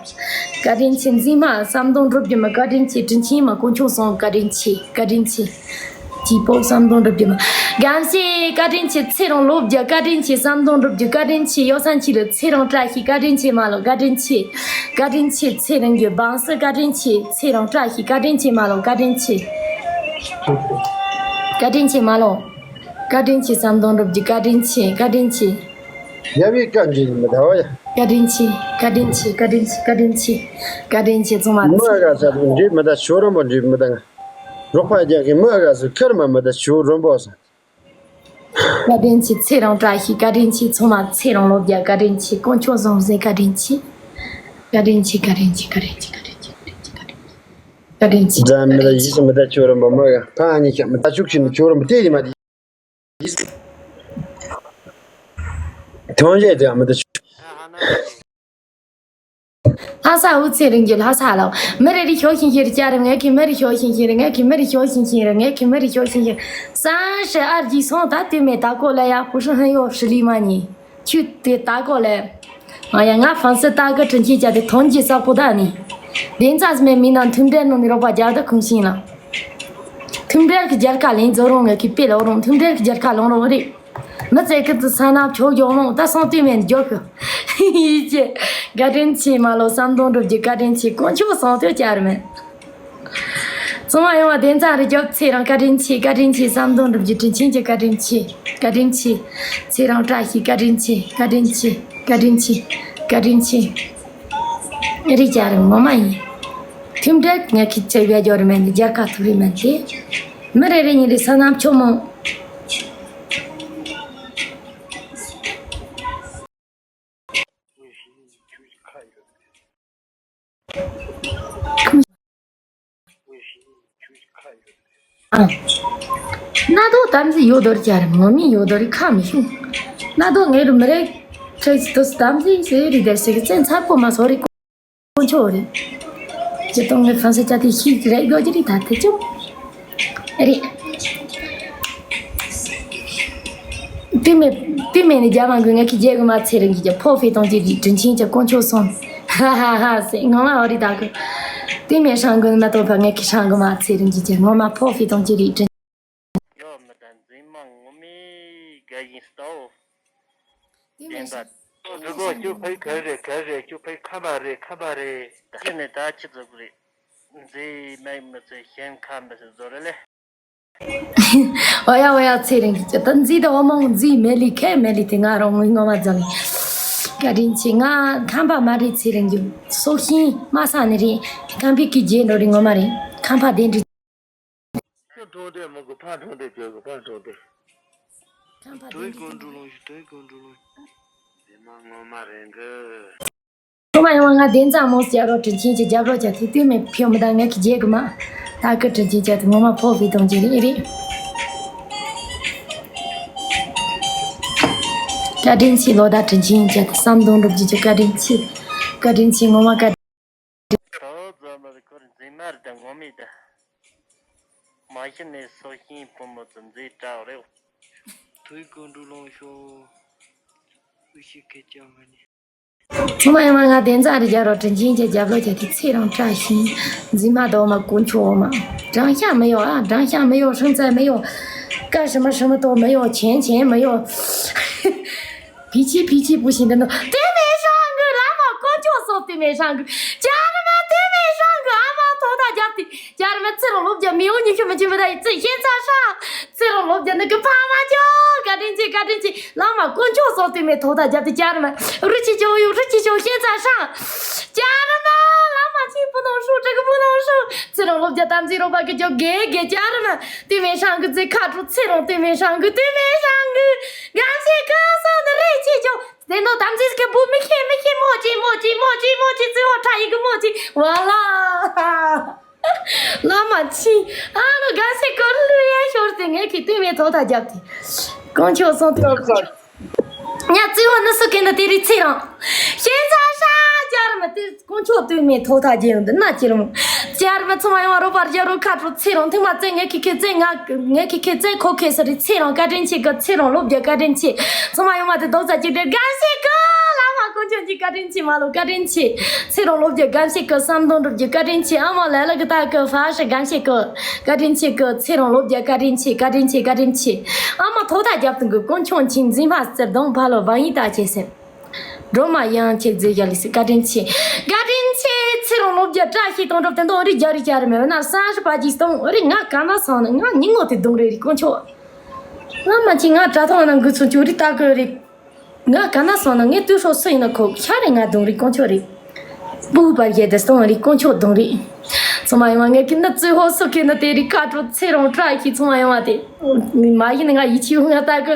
བཀའ་དྲིན་ཆེ་འཛིན་མ་བསམ་དོན་འགྲུབ་རྒྱུ་མ། བཀའ་དྲིན་ཆེ་དྲིན་ཆེན་མ་དཀོན་མཆོག་སོང་། བཀའ་དྲིན་ཆེ་བཀའ་དྲིན་ཆེ། ཅི་པོ་བསམ་དོན་འགྲུབ་རྒྱུ་མ། དགའ་བཤད་བཀའ་དྲིན་ཆེ་ཚེ་རིང་ལོ་བརྒྱ། བཀའ་དྲིན་ཆེ་བསམ་དོན་འགྲུབ་རྒྱུ། བཀའ་དྲིན་ཆེ་ཡོ་སན་ཆི་ལུ་ཚེ་རིང་བཀྲ་ཤིས། བཀའ་དྲིན་ཆེ་མ་ལོ་བཀའ་དྲིན་ཆེ། བཀའ་དྲིན་ཆེ་ཚེ་རིང་རྒྱུ་བང་སི། བཀའ་དྲིན་ཆེ་ཚེ་རིང་བཀྲ་ཤིས། བཀའ་དྲིན་ཆེ་མ་ལོ་བཀའ་དྲིན་ཆེ། བཀའ་དྲིན་ཆེ་མ་ལོ། བཀའ་དྲིན་ཆེ་བསམ་དོན་འགྲུབ་རྒྱུ། བཀའ་དྲིན་ཆེ་བཀའ་དྲིན་ཆེ། ཡ་བའི་བཀའ་འདྲི་མི་འདའ་བ་ཡ། བཀའ་དྲིན་ཆེ་བཀའ་དྲིན་ཆེ་བཀའ་དྲིན་ཆེ་བཀའ་དྲིན་ཆེ་བཀའ་དྲིན་ཆེ་ཚང་མ། མི་ཨ་ག་ས་འདྲི་མི་འདའ་ཞོ་རོན་པོ་འདྲི་མི་འདའ་ང་། རོགས་པ་རྒྱག་གི་མི་ཨ་ག་ས་ཁར་མ་མི་འདའ་ཞོ་རོན་པོ་ས། བཀའ་དྲིན་ཆེ། ཚེ་རིང་བཀྲ་ཤིས་བཀའ་དྲིན་ཆེ། ཚང་མ་ཚེ་རིང་ལོ་བརྒྱ་བཀའ་དྲིན་ཆེ། དཀོན་མཆོག་བཟང་སེམས་བཀའ་དྲིན་ཆེ། བཀའ་དྲིན་ཆེ། བཀའ་དྲིན་ཆེ། བཀའ་དྲིན་ཆེ། བཀའ་དྲིན་ཆེ། བཀའ་དྲིན་ཆེ། བཀའ་དྲིན་ཆེ། ཛ་མི་ད་ཡིད་སུ་མི་ད་ཁྱོད་རང་མ་མ་ཡ་ཕ་ཨ་ནི་ཤ་མི་ད་ཆུག་ཤིན་ཁྱོད་རང་མི་དེ་ཡི་མ་དེ་ཐོང་རྗེས་དེ་མི་ད་ཆུག་ལྷ་ས་འུ་ཚེ་རིང་གི་ལྷ་ས་ལ། མི་རེ་རེ་ཤོག་ཤིང་ཤིང་རེ་བཅར་རེ། ངེད་ཀྱི་མི་རེ་ཤོག་ཤིང་ཤིང་རེ། ངེད་ཀྱི་མི་རེ་ཤོག་ཤིང་ཤིང་རེ། ངེད་ཀྱི་མི་རེ་ཤོག་ཤིང་ཤིང་རེ། སང་ཧྲི་ཨར་གྱི་སོང་ད་དུས་མེད་ད་གོ་ལ་ཡ་བུ་ཧྲི་ཧན་ཡོ་ཧྲི་ལི་མ་ཉི་ཆུ་དེ་ད་གོ་ལ། ང་ཡ་ང་ཧྥང་སི་ད་གི་དྲིན་ཆེན་བཅའ་དེ་ཐོན་གྱི་ས་ཁོ་ད་ནི། དེ་ཚ་མེད་མི་ན་མཐུན་འབྲེལ་ནང་ནི་རོགས་པ་རྒྱག་ད་ཁུངས་ཤིང་ལ། མཐུན་འབྲེལ་གྱི་རྒྱལ་ཁ་ལེན་རྫོགས་རུང་ངེད་ཀྱི་དཔེ་ལོག་རུང་མཐུན་འབྲེལ་གྱི་རྒྱལ་ཁ་ལོང་རོགས་རེད། མི་ཚེ་ཁི་ཚི་ས་ན་ཆོག་ཡོང་ལོང་ད་སོང་དུས་མེད་འཇོག་གི། ཡིད་ཆེས། བཀའ་དྲིན་ཆེ། མ་ལོ་བསམ་དོན་འགྲུབ་རྒྱུ་བཀའ་དྲིན་ཆེ། དཀོན་མཆོག་སོང་དུས་བཅར་མེད། ཚང་མ་ཡོང་བ་བདེན་ཙང་རེ་རྒྱབ་ཚེ་རང་བཀའ་དྲིན་ཆེ། བཀའ་དྲིན་ཆེ། བསམ་དོན་འགྲུབ་རྒྱུ་དྲིན་ཆེན་གྱི་བཀའ་དྲིན་ཆེ། བཀའ་དྲིན་ཆེ། ཚེ་རང་བཀྲ་ཤིས་བཀའ་དྲིན་ཆེ། བཀའ་དྲིན་ཆེ། བཀའ་དྲིན་ཆེ། བཀའ་དྲིན་ཆེ། རེ་བཅར་ངོ་མ་ཡིན། མཐུན་འབྲེལ་ངས་ཁྱི་ཚེ་བས་འབྱོར་མེད་འདི་རྒྱལ་ཁ་ཐུབ་རེ་མེད་དེ། མི་རེ་རེ་ཉིན་རེ་ས་ནམ་ཆོ་མོ། ཨ། ན་དོ་དམ་ཟི་ཡོད་དོར་ཅར་ངོ་མི་ཡོད་དོར་ཁ་མི་ཤུང་། ན་དོ་ངེ་རུ་མི་རེ་ཁྲེ་དོ་དམ་ཟི་ཟེ་རི་དེར་སེ་གི་ཙན་ཚ་པོ་མ་སོ་རི་དཀོན་མཆོག་རེད། ཇི་ལྟར་ངའི་ཧྥང་སི་ཅ་དེ་ཤིག་རེད་དོ་ཅི་རི་ད་དེ་ཅུང་རེད། དེ་མེད་དེ་མེད་ནི་རྒྱ་མ་གི་ངས་ཁི་རྒྱལ་གི་མ་ཚེ་རིང་གི་རྒྱ་ཕོ་ཧྥེ་གཏོང་ཅི་རི་དྲིན་ཆེན་གྱི་དཀོན་མཆོག་སོང་། ཧ་ཧ་ཧ་ཟེ་ངོ་མ་འོ་རི་ད་གི། དེ་མེད་ཧྲང་གི་མ་གཏོགས་པ་ངས་ཁི་ཧྲང་གི་མ་ཚེ་རིང་གི་རྒྱ་ངོ་མ་ཕོ་ཧྥེ་གཏོང་ཅི་རི་དྲིན། ཡོད་མི་དང་འཛིན་མ་ངོ་མའི་དགའ་ཡིན་ལྟོ། དེ་མེད་བདེན་པ། ཧྲང་གི་རི་གོ་ཁྱོད་ཕའི་ག་རེ་ག་རེ་ཁྱོད་ཕའི་ཁ་པ་རེད་ཁ་པ་རེད། ད་ཁྱེད་ནས་ད་ཁྱི་ཚོ་གི་རེད། མཛེས་མེད་མི་ཚེ་ཞེན་ཁ་མི་ཚེ་བཟོ་རེ་ལེ། ཨོ་ཡ་ཨོ་ཡ་ཚེ་རིང་གི་ད་མཛེས་ད་འོ་མ་མཛེས་མེ་ལི་ཁེ་མེ་ལི་དེ་ང་རང་ངོ་ངོ་མ་ཛ་ལི། བཀའ་དྲིན་ཆེ། ང་ཁམས་པ་མ་རེད། ཚེ་རིང་གི་སྲོག་ཤིང་མ་ས་ནི་རེད། ཁམས་པའི་གི་རྗེས་འགྲོ་རེད། ངོ་མ་རེད། ཁམས་པ་དེ་འདྲི། ཁྱོད་མཐོང་དེ་མོ་གི་ཕ་མཐོང་དེ་ཁྱོད་གི་ཕ་མཐོང་དེ། ཁམས་པ་དེ་འདྲི། དོན་ཀུན་འགྲུབ་ལོང་ཞིག་དོན་ཀུན་འགྲུབ་ལོང་ཞིག་དེ་མ་ངོ་མ་རེད་གི། ཁོ་མ་ཡོང་བ་ང་བདེན་ཙང་མོ་སྐྱ་རོགས་དྲིན་ཆེན་གྱི་རྒྱབ་རོགས་ཀྱང་དེ་དུས་མེད་ཕེའུ་མི་དང་ངས་ཁི་རྗེས་གི་མ། ད་ཀི་དྲིན་ཆེན་ཀྱང་དེ་ངོ་མ་ཕོ་བི་དང་གྱི་རེད་རེད། བཀའ་དྲིན་ཆེ་ལོ་ད་དྲིན་ཆེན་ཀྱང་དེ་བསམ་དོན་འགྲུབ་རྒྱུ་ཀྱི་བཀའ་དྲིན་ཆེ། བཀའ་དྲིན་ཆེ་ངོ་མ་བཀའ་དྲིན། ད་ཛ་མ་རི་ཁོ་རི་འཛིན་མ་རི་དང་ངོ་མི་ད། མ་གཞི་ནས་སོ་ཤིང་བུ་མོ་ཚོ་མཛེས་དྲག་རེད། དུས་ཀུན་འགྲོ་ལོང་ཤོག་ཨུ་ཤི་ཁེ་ཅང་མ་ནི། ཚང་མ་ཡོང་བ་ང་བདེན་ཙང་རི་རྒྱ་རོ་དྲིན་ཆེན་གྱི་རྒྱབ་ལོ་བྱ་དེ་ཚེ་རང་བཀྲ་ཤིས་འཛིན་མ་དོ་མ་དཀོན་མཆོག་མ། དྲང་ཤ་མི་ཡོ་ཨ་དྲང་ཤ་མི་ཡོ་ཧྲང་ཙ་མི་ཡོ། ཀ་ཧྲི་མ་ཧྲི་མ་དོ་མི་ཡོ་ཆེན་ཆེན་མི་ཡོ། ཕི་ཆི་ཕི་ཆི་པུ་ཤིན་ཏུ་ནོ། དེ་མེད་ཧྲང་གི་བླ་མ་དཀོན་མཆོག་སོགས་དེ་མེད་ཧྲང་གི་ཅ་རི་མ་དེ་མེད་ཧྲང་གི་ཨ་མ་ཐོག་ད་རྒྱབ་དེ་ཅ་རི་མ་ཚེ་རོ་ལོ་བརྒྱ་མི་འོ་ཉི་ཤུ་མི་ཅི་མི་ད་ཡི་ཚེ་ཤེས་ཚ་ཧྲང་། ཚེ་རོ་ལོ་བརྒྱ་ནི་གི་ཕ་མ་ཅོ་བཀའ་དྲིན་ཆེ་བཀའ་དྲིན་ཆེ། བླ་མ་དཀོན་མཆོག་སོགས་དེ་མེད་ཐོག་ད་རྒྱབ་དེ་ཅ་རི་མ་རི་ཆི་ཅོ་ཡོ་རི་ཆི་ཅོ་ཤེས་ཚ་ཧྲང་། ཅ་རི་མ་བླ་མ་ཆི་པུ་ནོ་ཧྲུ་ཀྲི་གི་པུ་ནོ་ཧྲུ། ཚེ་རོ་ལོ་བརྒྱ་དམ་ཚེ་རོ་པ་གི་ཅོ་གེ་གེ་ཅ་རི་མ། དེ་མེད་ཧྲང་གི་ཚེ་ཁ་དྲོ་ཚེ་རོང་དེ་མེད་ཧྲང་གི་དེ་མེད་ཧྲང་གི་གང་ཤེས་གང་སོང་ནི་རེ་ཆེ་ཅོ། དེ་ནོ་དམ་ཚིག་གི་བུ་མི་ཤེས་མི་ཤེས་མོ་ཅི་མོ་ཅི་མོ་ཅི་མོ་ཅི་ཚེ་བོ་ཁྲ་ཡི་གི་མོ་ཅི་བ་ལ། བླ་མ་ཆི་ཨ་ནོ་གང་ཤེས་གང་ལུས་ཡ་ཤོར་ཏེ་ངས་ཁི་དེ་མེད་ཐོག་ད་རྒྱབ་དེ་དཀོན་མཆོག་སོང་དེ། ཉ་བརྩེ་བ་ནི་སུ་གན་ད་དེ་རི་ཚེ་རང་ཤེས་ཚ་ཧྲ་ཅ་རི་མ་དེ། དཀོན་མཆོག་དུས་མེད་ཐོག་ཐག་རྒྱལ་ཡོང་དུ་ན་ཅི་རུང་། ཅ་རི་མ་ཚང་མ་ཡོང་བ་རོགས་པ་རྒྱ་རོགས་ཁ་དྲོ་ཚེ་རོང་ཐེངས་མ་བཙན་ངས་ཁི་ཁི་བཙན་ང་ངས་ཁི་ཁི་བཙན་ཁོ་ཁེ་ས་རི་ཚེ་རོང་བཀའ་དྲིན་ཆེ་གི་ཚེ་རོང་ལོ་བརྒྱ་བཀའ་དྲིན་ཆེ། ཚང་མ་ཡོང་བ་དེ་རྡོག་རྩ་གཅིག་སྒྲིལ་དགའ་ཤེས་གི་བླ་མ་དཀོན་མཆོག་གི་བཀའ་དྲིན་ཆེ་མ་ལོ་བཀའ་དྲིན་ཆེ། ཚེ་རོང་ལོ་བརྒྱ་དགའ་ཤེས་གི་བསམ་དོན་འགྲུབ་རྒྱུ་བཀའ་དྲིན་ཆེ། ཨ་མ་ལ་ལ་གི་ད་གི་ཧྥ་ཧྲི་དགའ་ཤེས་གི་བཀའ་དྲིན་ཆེ་གི་ཚེ་རོང་ལོ་བརྒྱ་བཀའ་དྲིན་ཆེ་བཀའ་དྲིན་ཆེ་བཀའ་དྲིན་ཆེ། ཨ་མ་ཐོག་ཐག་རྒྱབ་ཏུ་གི་དཀོན་མཆོག་མཁྱེན་འཛིན་མ་རྩེར་གདོང་ཕ་ལོ་བ་ཡིན་ད་ཆེ་སེམས། སྒྲོལ་མ་དབྱངས་ཁྱེད་མཛེས་རྒྱ་ལི་སི་བཀའ་དྲིན་ཆེ། བཀའ་དྲིན་ཆེ། ཚེ་རིང་ལོ་བརྒྱ་བཀྲ་ཤིས་དང་སྒྲུབ་དེ་འདོན་རིགས་རྒྱ་རིགས་རྒྱ་རི་མེད་ན་སང་ཧྲི་པ་ཇི་སྟོང་རིགས་ང་ག་ན་སོང་ན་ང་ཉིན་ངོ་དེ་གདོང་རེ་རིགས་དཀོན་མཆོག་ང་མ་ཅི་ང་དྲ་ཐོག་ན་འགུལ་ཚུན་ཆུ་རི་ལྟ་གི་རིགས། ང་ག་ན་སོང་ན་ངས་དུས་སྲོག་སུ་ཡིན་ན་ཁོ་ཤ་རེ་ང་གདོང་རིགས་དཀོན་མཆོག་རེད། སྤུ་གུ་པར་རྒྱལ་དེ་སྟོང་རིགས་དཀོན་མཆོག་གདོང་རིགས། ཚང་མ་ཡོང་བ། ངས་ཀྱི་ནི་ཙི་ཧོ་སུ་ཁེ་ནི་དེ་རིགས་ཁ་དྲོ་ཚེ་རིང་བཀྲ་ཤིས། ཚང་མ་ཡོང་བ་དེ་མ་ཡིན་ནི་ང་ཡིད་ཆེས་ང་ལྟ་གི་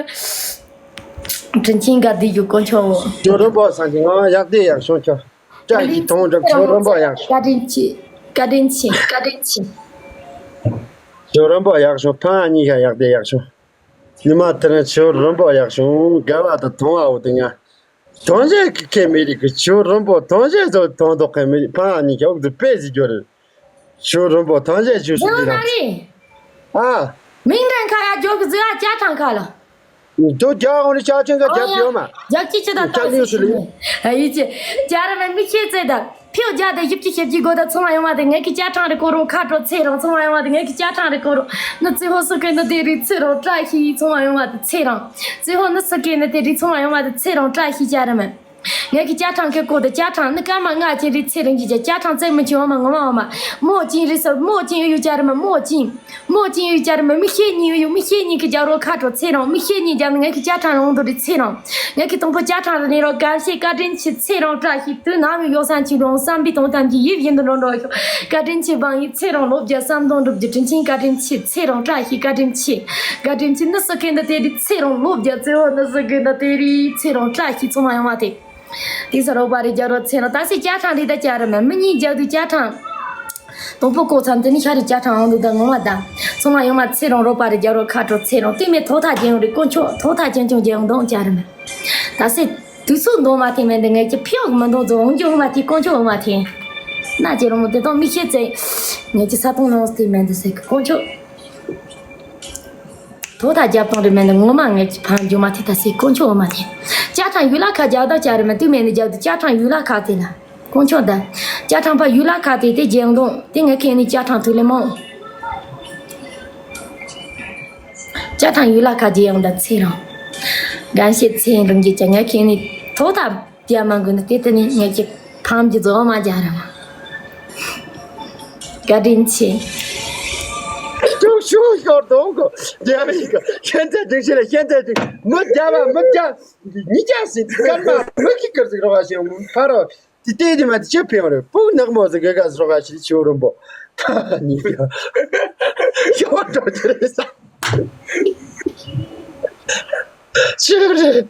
དྲིན་ཆེན་དགའ་བདེ་རྒྱུ་དཀོན་མཆོག་འོ། ཇོ་རིན་པོ་སངས་ཀྱི་ང་ཡག་དེ་ཡག་བྱུང་ཁྱོད། བཀྲ་ཤིས་ཐོང་འགྲམ་ཇོ་རིན་པོ་ཡག་བྱུང་། བཀའ་དྲིན་ཆེ། བཀའ་དྲིན་ཆེ། བཀའ་དྲིན་ཆེ། ཇོ་རིན་པོ་ཡག་བྱུང་། ཐང་གཉིས་ཀ་ཡག་དེ་ཡག་བྱུང་། ཉི་མ་དེ་རིང་ཇོ་རིན་པོ་ཡག་བྱུང་། དགའ་བ་དང་ཐང་བ་འོ་དེ་ང་། ཐང་ཆེན་གི་ཁེ་མི་རིག་གི་ཇོ་རིན་པོ་ཐང་ཆེན་ཚོ་ཐང་དོག་ཁེ་མི་རིག་ཕ་གཉིས་ཀ་འོག་ཏུ་དཔེ་ཟིག་རྒྱུ་རེད། ཇོ་རིན་པོ་ཐང་ཆེན་ཇོ་སུ་རེད་ལ། ཨ། མིང་འདྲ་ཁ་ཡ་ཇོ་གི་ཟི་ཨ་ཅ་ཐང་ཁ་ལ། དོ་རྒྱ་ཧོང་རི་ཅ་ཆེན་ག་རྒྱབ་ཡོད་མ། རྒྱབ་ཀྱི་ཆེ་ད་ཏང་སི་ཞིག་ནས། ཨ་ཡི་ཅེ། རྒྱ་ར་མེ་མི་ཤེས་ཚེ་ད། ཕིའུ་རྒྱ་དེ་ཞིབ་ཀྱི་ཞིབ་ཀྱི་སྒོ་ད་ཚང་མ་ཡོང་བ་དེ་ངས་ཀྱི་ཅ་ཐང་རི་ཀོ་རོ་ཁ་དྲོ་ཚེ་རིང་། ཚང་མ་ཡོང་བ་དེ་ངས་ཀྱི་ཅ་ཐང་རི་ཀོ་རོ་ནི་ཙི་ཧོ་སུ་ཀེ་ནི་དེ་རི་ཚེ་རིང་བཀྲ་ཤིས། ཚང་མ་ཡོང་བ་དེ་ཚེ་རིང་། ཙི་ཧོ་ནི་སུ་ཀེ་ནི་དེ་རི་ཚང་མ་ཡོང་བ་དེ་ཚེ་རིང་བཀྲ་ཤིས་རྒྱ་ར་མེ། ངས་ཀྱི་ཅ་ཐང་གི་སྐོར་དུ་ཅ་ཐང་ནི་སྐར་མ་ལྔ་ཅན་རི་ཚེ་རིང་གི་ཅ་ཅ་ཐང་བཙན་མི་ཆེ་བ་མ་ངོ་མ་བ་མ། མོ་ཅིན་རི་སོར་མོ་ཅིན་ཡོད་ཡོད་ཅ་རི་མ་མོ་ཅིན། མོ་ཅིན་ཡོད་ཅ་རི་མ་མི་ཤེས་ཉིན་ཡོད་ཡོད་མི་ཤེས་ཉིན་གི་རྒྱ་རོ་ཁ་དྲོ་ཚེ་རིང་། མི་ཤེས་ཉིན་རྒྱ་ནི་ངས་ཀྱི་ཅ་ཐང་རང་དུ་རི་ཚེ་རིང་། ངས་ཀྱི་དང་པོ་ཅ་ཐང་རི་ནི་རོ་གན་ཤེས་བཀའ་དྲིན་ཆེ་ཚེ་རིང་བཀྲ་ཤིས། དུས་ནམ་ཡོད་ཡོ་སན་ཆིན་རོང་བསམ་པའི་དོན་དམ་གྱི་ཡིད་བཞིན་དུ་འགྲོ་འགྲོ་ཤོག་བཀའ་དྲིན་ཆེ་བང་ཡིག་ཚེ་རིང་ལོ་བརྒྱ་བསམ་དོན་འགྲུབ་རྒྱུ་དྲིན་ཆེན་བཀའ་དྲིན་ཆེ་ཚེ་རིང་བཀྲ་ཤིས་བཀའ་དྲིན་ཆེ། བཀའ་དྲིན་ཆེ་ནི་སུ་གེ་འདི་དེ་རི་ཚེ་རིང་ལོ་བརྒྱ་ཚེ་བ་ནི་སུ་གེ་འདི་དེ་རི་ཚེ་རིང་བཀྲ་ཤིས་ཚང་མ་ཡོང་བ་དེ། དེ་ས་རོགས་པ་རི་རྒྱ་རོ་ཚེ་རིང་ད་སེ་ཅ་ཐང་རི་ད་ཅ་རི་མ་མི་གཉིས་རྒྱག་དུས་ཅ་ཐང་། དང་པོ་ཀོ་ཚང་དེ་ནི་ཤ་རི་ཅ་ཐང་འོང་དུ་ད་ངོ་མ་ད། ཚང་མ་ཡོང་བ་ཚེ་རིང་རོགས་པ་རི་རྒྱ་རོ་ཁ་དྲོ་ཚེ་རིང་དེ་མེ་ཐོག་ཐག་རྒྱལ་ཡོང་རི་དཀོན་མཆོག་ཐོག་ཐག་རྒྱལ་ཅུང་རྒྱལ་ཡོང་དང་ཅ་རི་མ། ད་སེ། དུས་ཚོད་འདོན་མ་ཐེངས་མེད་འདི་ངས་ཀྱི་ཕིའོ་མི་འདོན་ཚོ་འོང་རྒྱུ་འོང་མ་ཐེངས་དཀོན་མཆོག་འོང་མ་ཐེངས། ན་ཅེ་རོ་མོ་དེ་དང་མི་ཤེས་ཚེ། ངས་ཀྱི་ས་དོང་ནང་སྟེ་མེད་འདི་ཟེར་གི་དཀོན་མཆོག་ཐོག་ཐག་རྒྱབ་སྟངས་རེ་མེད་འདི་ངོ་མ་ངས་ཀྱི་ཕན་རྒྱུ་མ་ཐེངས་ད་སེ་དཀོན་མཆོག་འོང་མ་ཐེངས། ཅ་ཐང་ཡུལ་ལ་ཁ་རྒྱག་ད་ཅ་རེ་མེད་དུས་མེད་འདི་རྒྱབ་དུ་ཅ་ཐང་ཡུལ་ལ་ཁ་དེ་ལ་དཀོན་མཆོག་ད། ཅ་ཐང་པ་ཡུལ་ལ་ཁ་དེ་དེ་རྒྱལ་འདོང་དེ་ངས་ཁེ་ནི་ཅ་ཐང་དུ་ལེ་མོ། ཅ་ཐང་ཡུལ་ལ་ཁ་རྒྱལ་ཡོང་ད་ཚེ་རིང་། རྒན་ཤེས་ཚེ་རིང་གི་ཅ་ངས་ཁེ་ནི་ཐོག་ཐག་རྒྱ་མ་དགོས་ནི་དེ་ལྟ་ནི་ངས་ཀྱི་ཕམ་གྱི་རྫོགས་མ་རྒྱ་ར་མ། བཀའ་དྲིན་ཆེ། ཅུང་ཞུ་ཤོར་དོང་གོ་རྒྱ་མི་ག་ཤན་ཚ་སྒྲིག་ཤེས་ལ་ཤན་ཚ་སྒྲིག་མི་རྒྱ་བ་མི་རྒྱ་ཉི་རྒྱ་སྲིད་སྐར་མ་མི་ཁྱི་ཀར་ཟིག་རོགས་ཤེས་ཕ་རོ། དེ་ལྟས་དེ་མ་དེ་ཆེ་ཕན་རེ་སྤུག་ནག་མོ་ཟིག་ག་ག་ཟིག་རོགས་ཤེས་ཆེ་རོན་པོ། ཉི་རྒྱ་ཤོར་དོ་ཆེ་རེ་ས་ཆེ་རེ།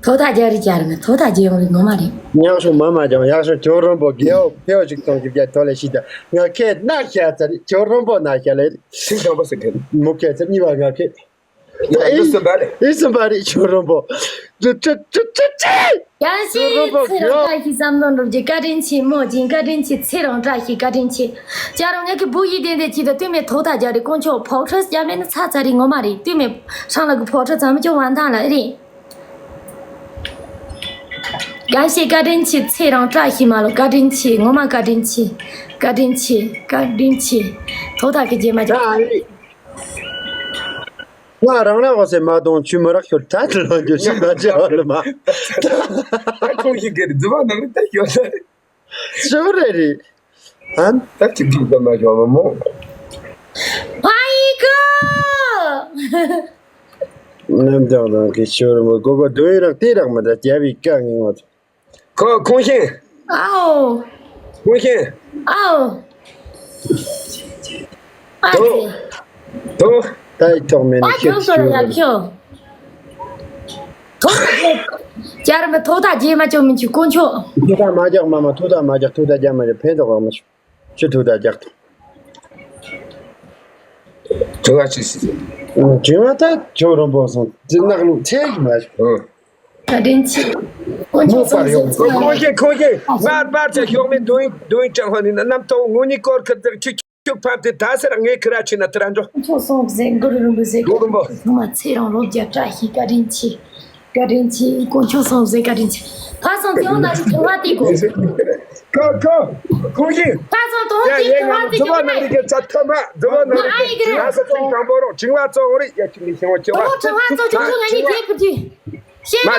ཐོག་ཐག་རྒྱག་རེ་རྒྱག་རེ་མེད་ཐོག་ཐག་རྒྱག་ཡོང་རེ་ངོ་མ་རེད། ཉག་ཤོ་མ་མ་ཀྱང་ཡག་ཤོ་ཇོ་རོན་པོ་རྒྱལ་བོ་ཕེའོ་ཅིག་ཏང་གི་རྒྱ་ཐོ་ལེ་ཤི་ད་ང་ཁེ་ན་ཤ་ཚ་རེ་ཇོ་རོན་པོ་ན་ཤ་ལེ་རེ། ཤིང་དང་པོ་སི་ཁེ་མུ་ཁེ་ཚ་གཉིས་པ་ང་ཁེ། ཡ་ཨི་སུ་བ་རེ་ཨི་སུ་བ་རེ་ཇོ་རོན་པོ། ཏུ་ཏུ་ཏུ་ཏུ་ཏུ། ཡང་ཞིག་ཚེ་རིང་བཀྲ་ཤིས་བསམ་དོན་འགྲུབ་རྒྱུ་བཀའ་དྲིན་ཆེ། མོ་ཅིན་བཀའ་དྲིན་ཆེ། ཚེ་རིང་བཀྲ་ཤིས་བཀའ་དྲིན་ཆེ། ཅ་རང་ངེད་ཀྱི་བུ་ཡིས་ལྡན་ཏེ་ཅི་ད་དུས་མེད་ཐོག་ཐག་རྒྱག་རེ་དཀོན་མཆོག་ཕོག་ཁྲོས་རྒྱ་མེད་ནི་ཚ་ཚ་རེ་ངོ་མ་རེད་དུས་མེད་ཧྲང་ལ་གི་ཕོག་ཁྲོས་ཚང་མི་ཅོ་བན་ཐང་ལ་ཨེ་རེད། བཀའ་ཤེས་བཀའ་དྲིན་ཆེ། ཚེ་རིང་བཀྲ་ཤིས་མ་ལོ་བཀའ་དྲིན་ཆེ། ངོ་མ་བཀའ་དྲིན་ཆེ། བཀའ་དྲིན་ཆེ། བཀའ་དྲིན་ཆེ། ཐོག་ཐག་གི་རྗེས་མ་ཅོ། ང་རང་རང་འོ་སེ་མ་གཏོང་ཆུ་མ་རག་ཤོར་ད་དུ་ལོ་རྒྱུ་ཞིག་མ་བྱ་བ་ལ་མ། ད་ཁོང་ཞིག་གི་རྫི་བ་ནང་ལ་ད་ཤོར་ལ། ཤོར་རེ་རེད། ཧན། ད་ཅི་གི་ད་མ་ཤོར་མ་མོ། ཕ་ཡི་གོ། ནམ་དང་རང་གི་ཤོར་མོ་གོ་གོ་དོན་རག་དེ་རག་མ་ད་རྒྱ་བི་ཀ་ངི་ངོ་ད། ཁོ་ཁོང་ཤེས། ཨའོ། ཁོང་ཤེས། ཨའོ། ཨ་དོ། ཙི། དོ། ད་ཡི་ཐོག་མེད་ནས་ཨ་ཁྱོད་ཁྱོད་སོ་ཡ་ཤོར་ཁྱོད། ཐོག་ཐག་རྒྱག་རྒྱ་རི་མ་ཐོག་ཐག་རྒྱས་མ་ཅོ་མི་ཆུ་དཀོན་མཆོག་ཐོག་ཐག་མ་རྒྱག་མ་མ་ཐོག་ཐག་མ་རྒྱག་ཐོག་ཐག་རྒྱག་མ་རྒྱག་ཕན་ཐོགས་ག་མ་ཆུ་ཆུ་ཐོག་ཐག་རྒྱག་ཐོག་དྲི་བ་ཅི་ཞིག་དྲི་བ་ད་ཁྱོད་རོན་པོ་སོང་ཙི་ནག་ལུག་ཚེ་ཡི་མ་ཞིག་བཀའ་དྲིན་ཆེ། དཀོན་མཆོག་གསུམ་གཟིགས་ཚོགས། ཁོང་ཁྱེད་ཁོང་ཁྱེད་ངར་པར་ཚེ་ཤོག་མེད་དུང་དུང་ཀྲང་ཧོ་ནི་ན་རྣམ་ཐོག་ངུ་ནི་སྐོར་ཁུར་ཚེ་ཁྱུག་ཁྱུག་ཕབ་སྟེ་ད་སེར་ངའི་ཁུ་ར་ཆུ་ན་དུ་ར་འགྲོ། དཀོན་མཆོག་གསུམ་གཟིགས་མགོ་རུ་རིན་པོ་གཟིགས། མགོ་རིན་པོ། ཚང་མ་ཚེ་རིང་ལོ་བརྒྱ་བཀྲ་ཤིས་བཀའ་དྲིན་ཆེ། བཀའ་དྲིན་ཆེ། དཀོན་མཆོག་གསུམ་གཟིགས་བཀའ་དྲིན་ཆེ། ཕ་སང་ཚེ་འོང་ན་རི་ཁུ་བ་དེ་གོ། ཁོ་ཁོ་ཁོང་ཁྱེད། ཕ་སང་དོང་དེ་ཁུ་བ་དེ་གོ། ང་ཨ་ཡི་གི་རེད། ང་ས་ཚིག་དང་པོ་རོགས་ཁྱིང་བ་ཚོ་འོ་རེད་ཡ་ཁྱིང་གི་ཁྱིང་བ་ཁྱིང་བ། དོང་ཁྲང་བ་ཚོ་ཁྱོད་ང་ནི་དེ་ཕུ་དུས། ཤེས་ན།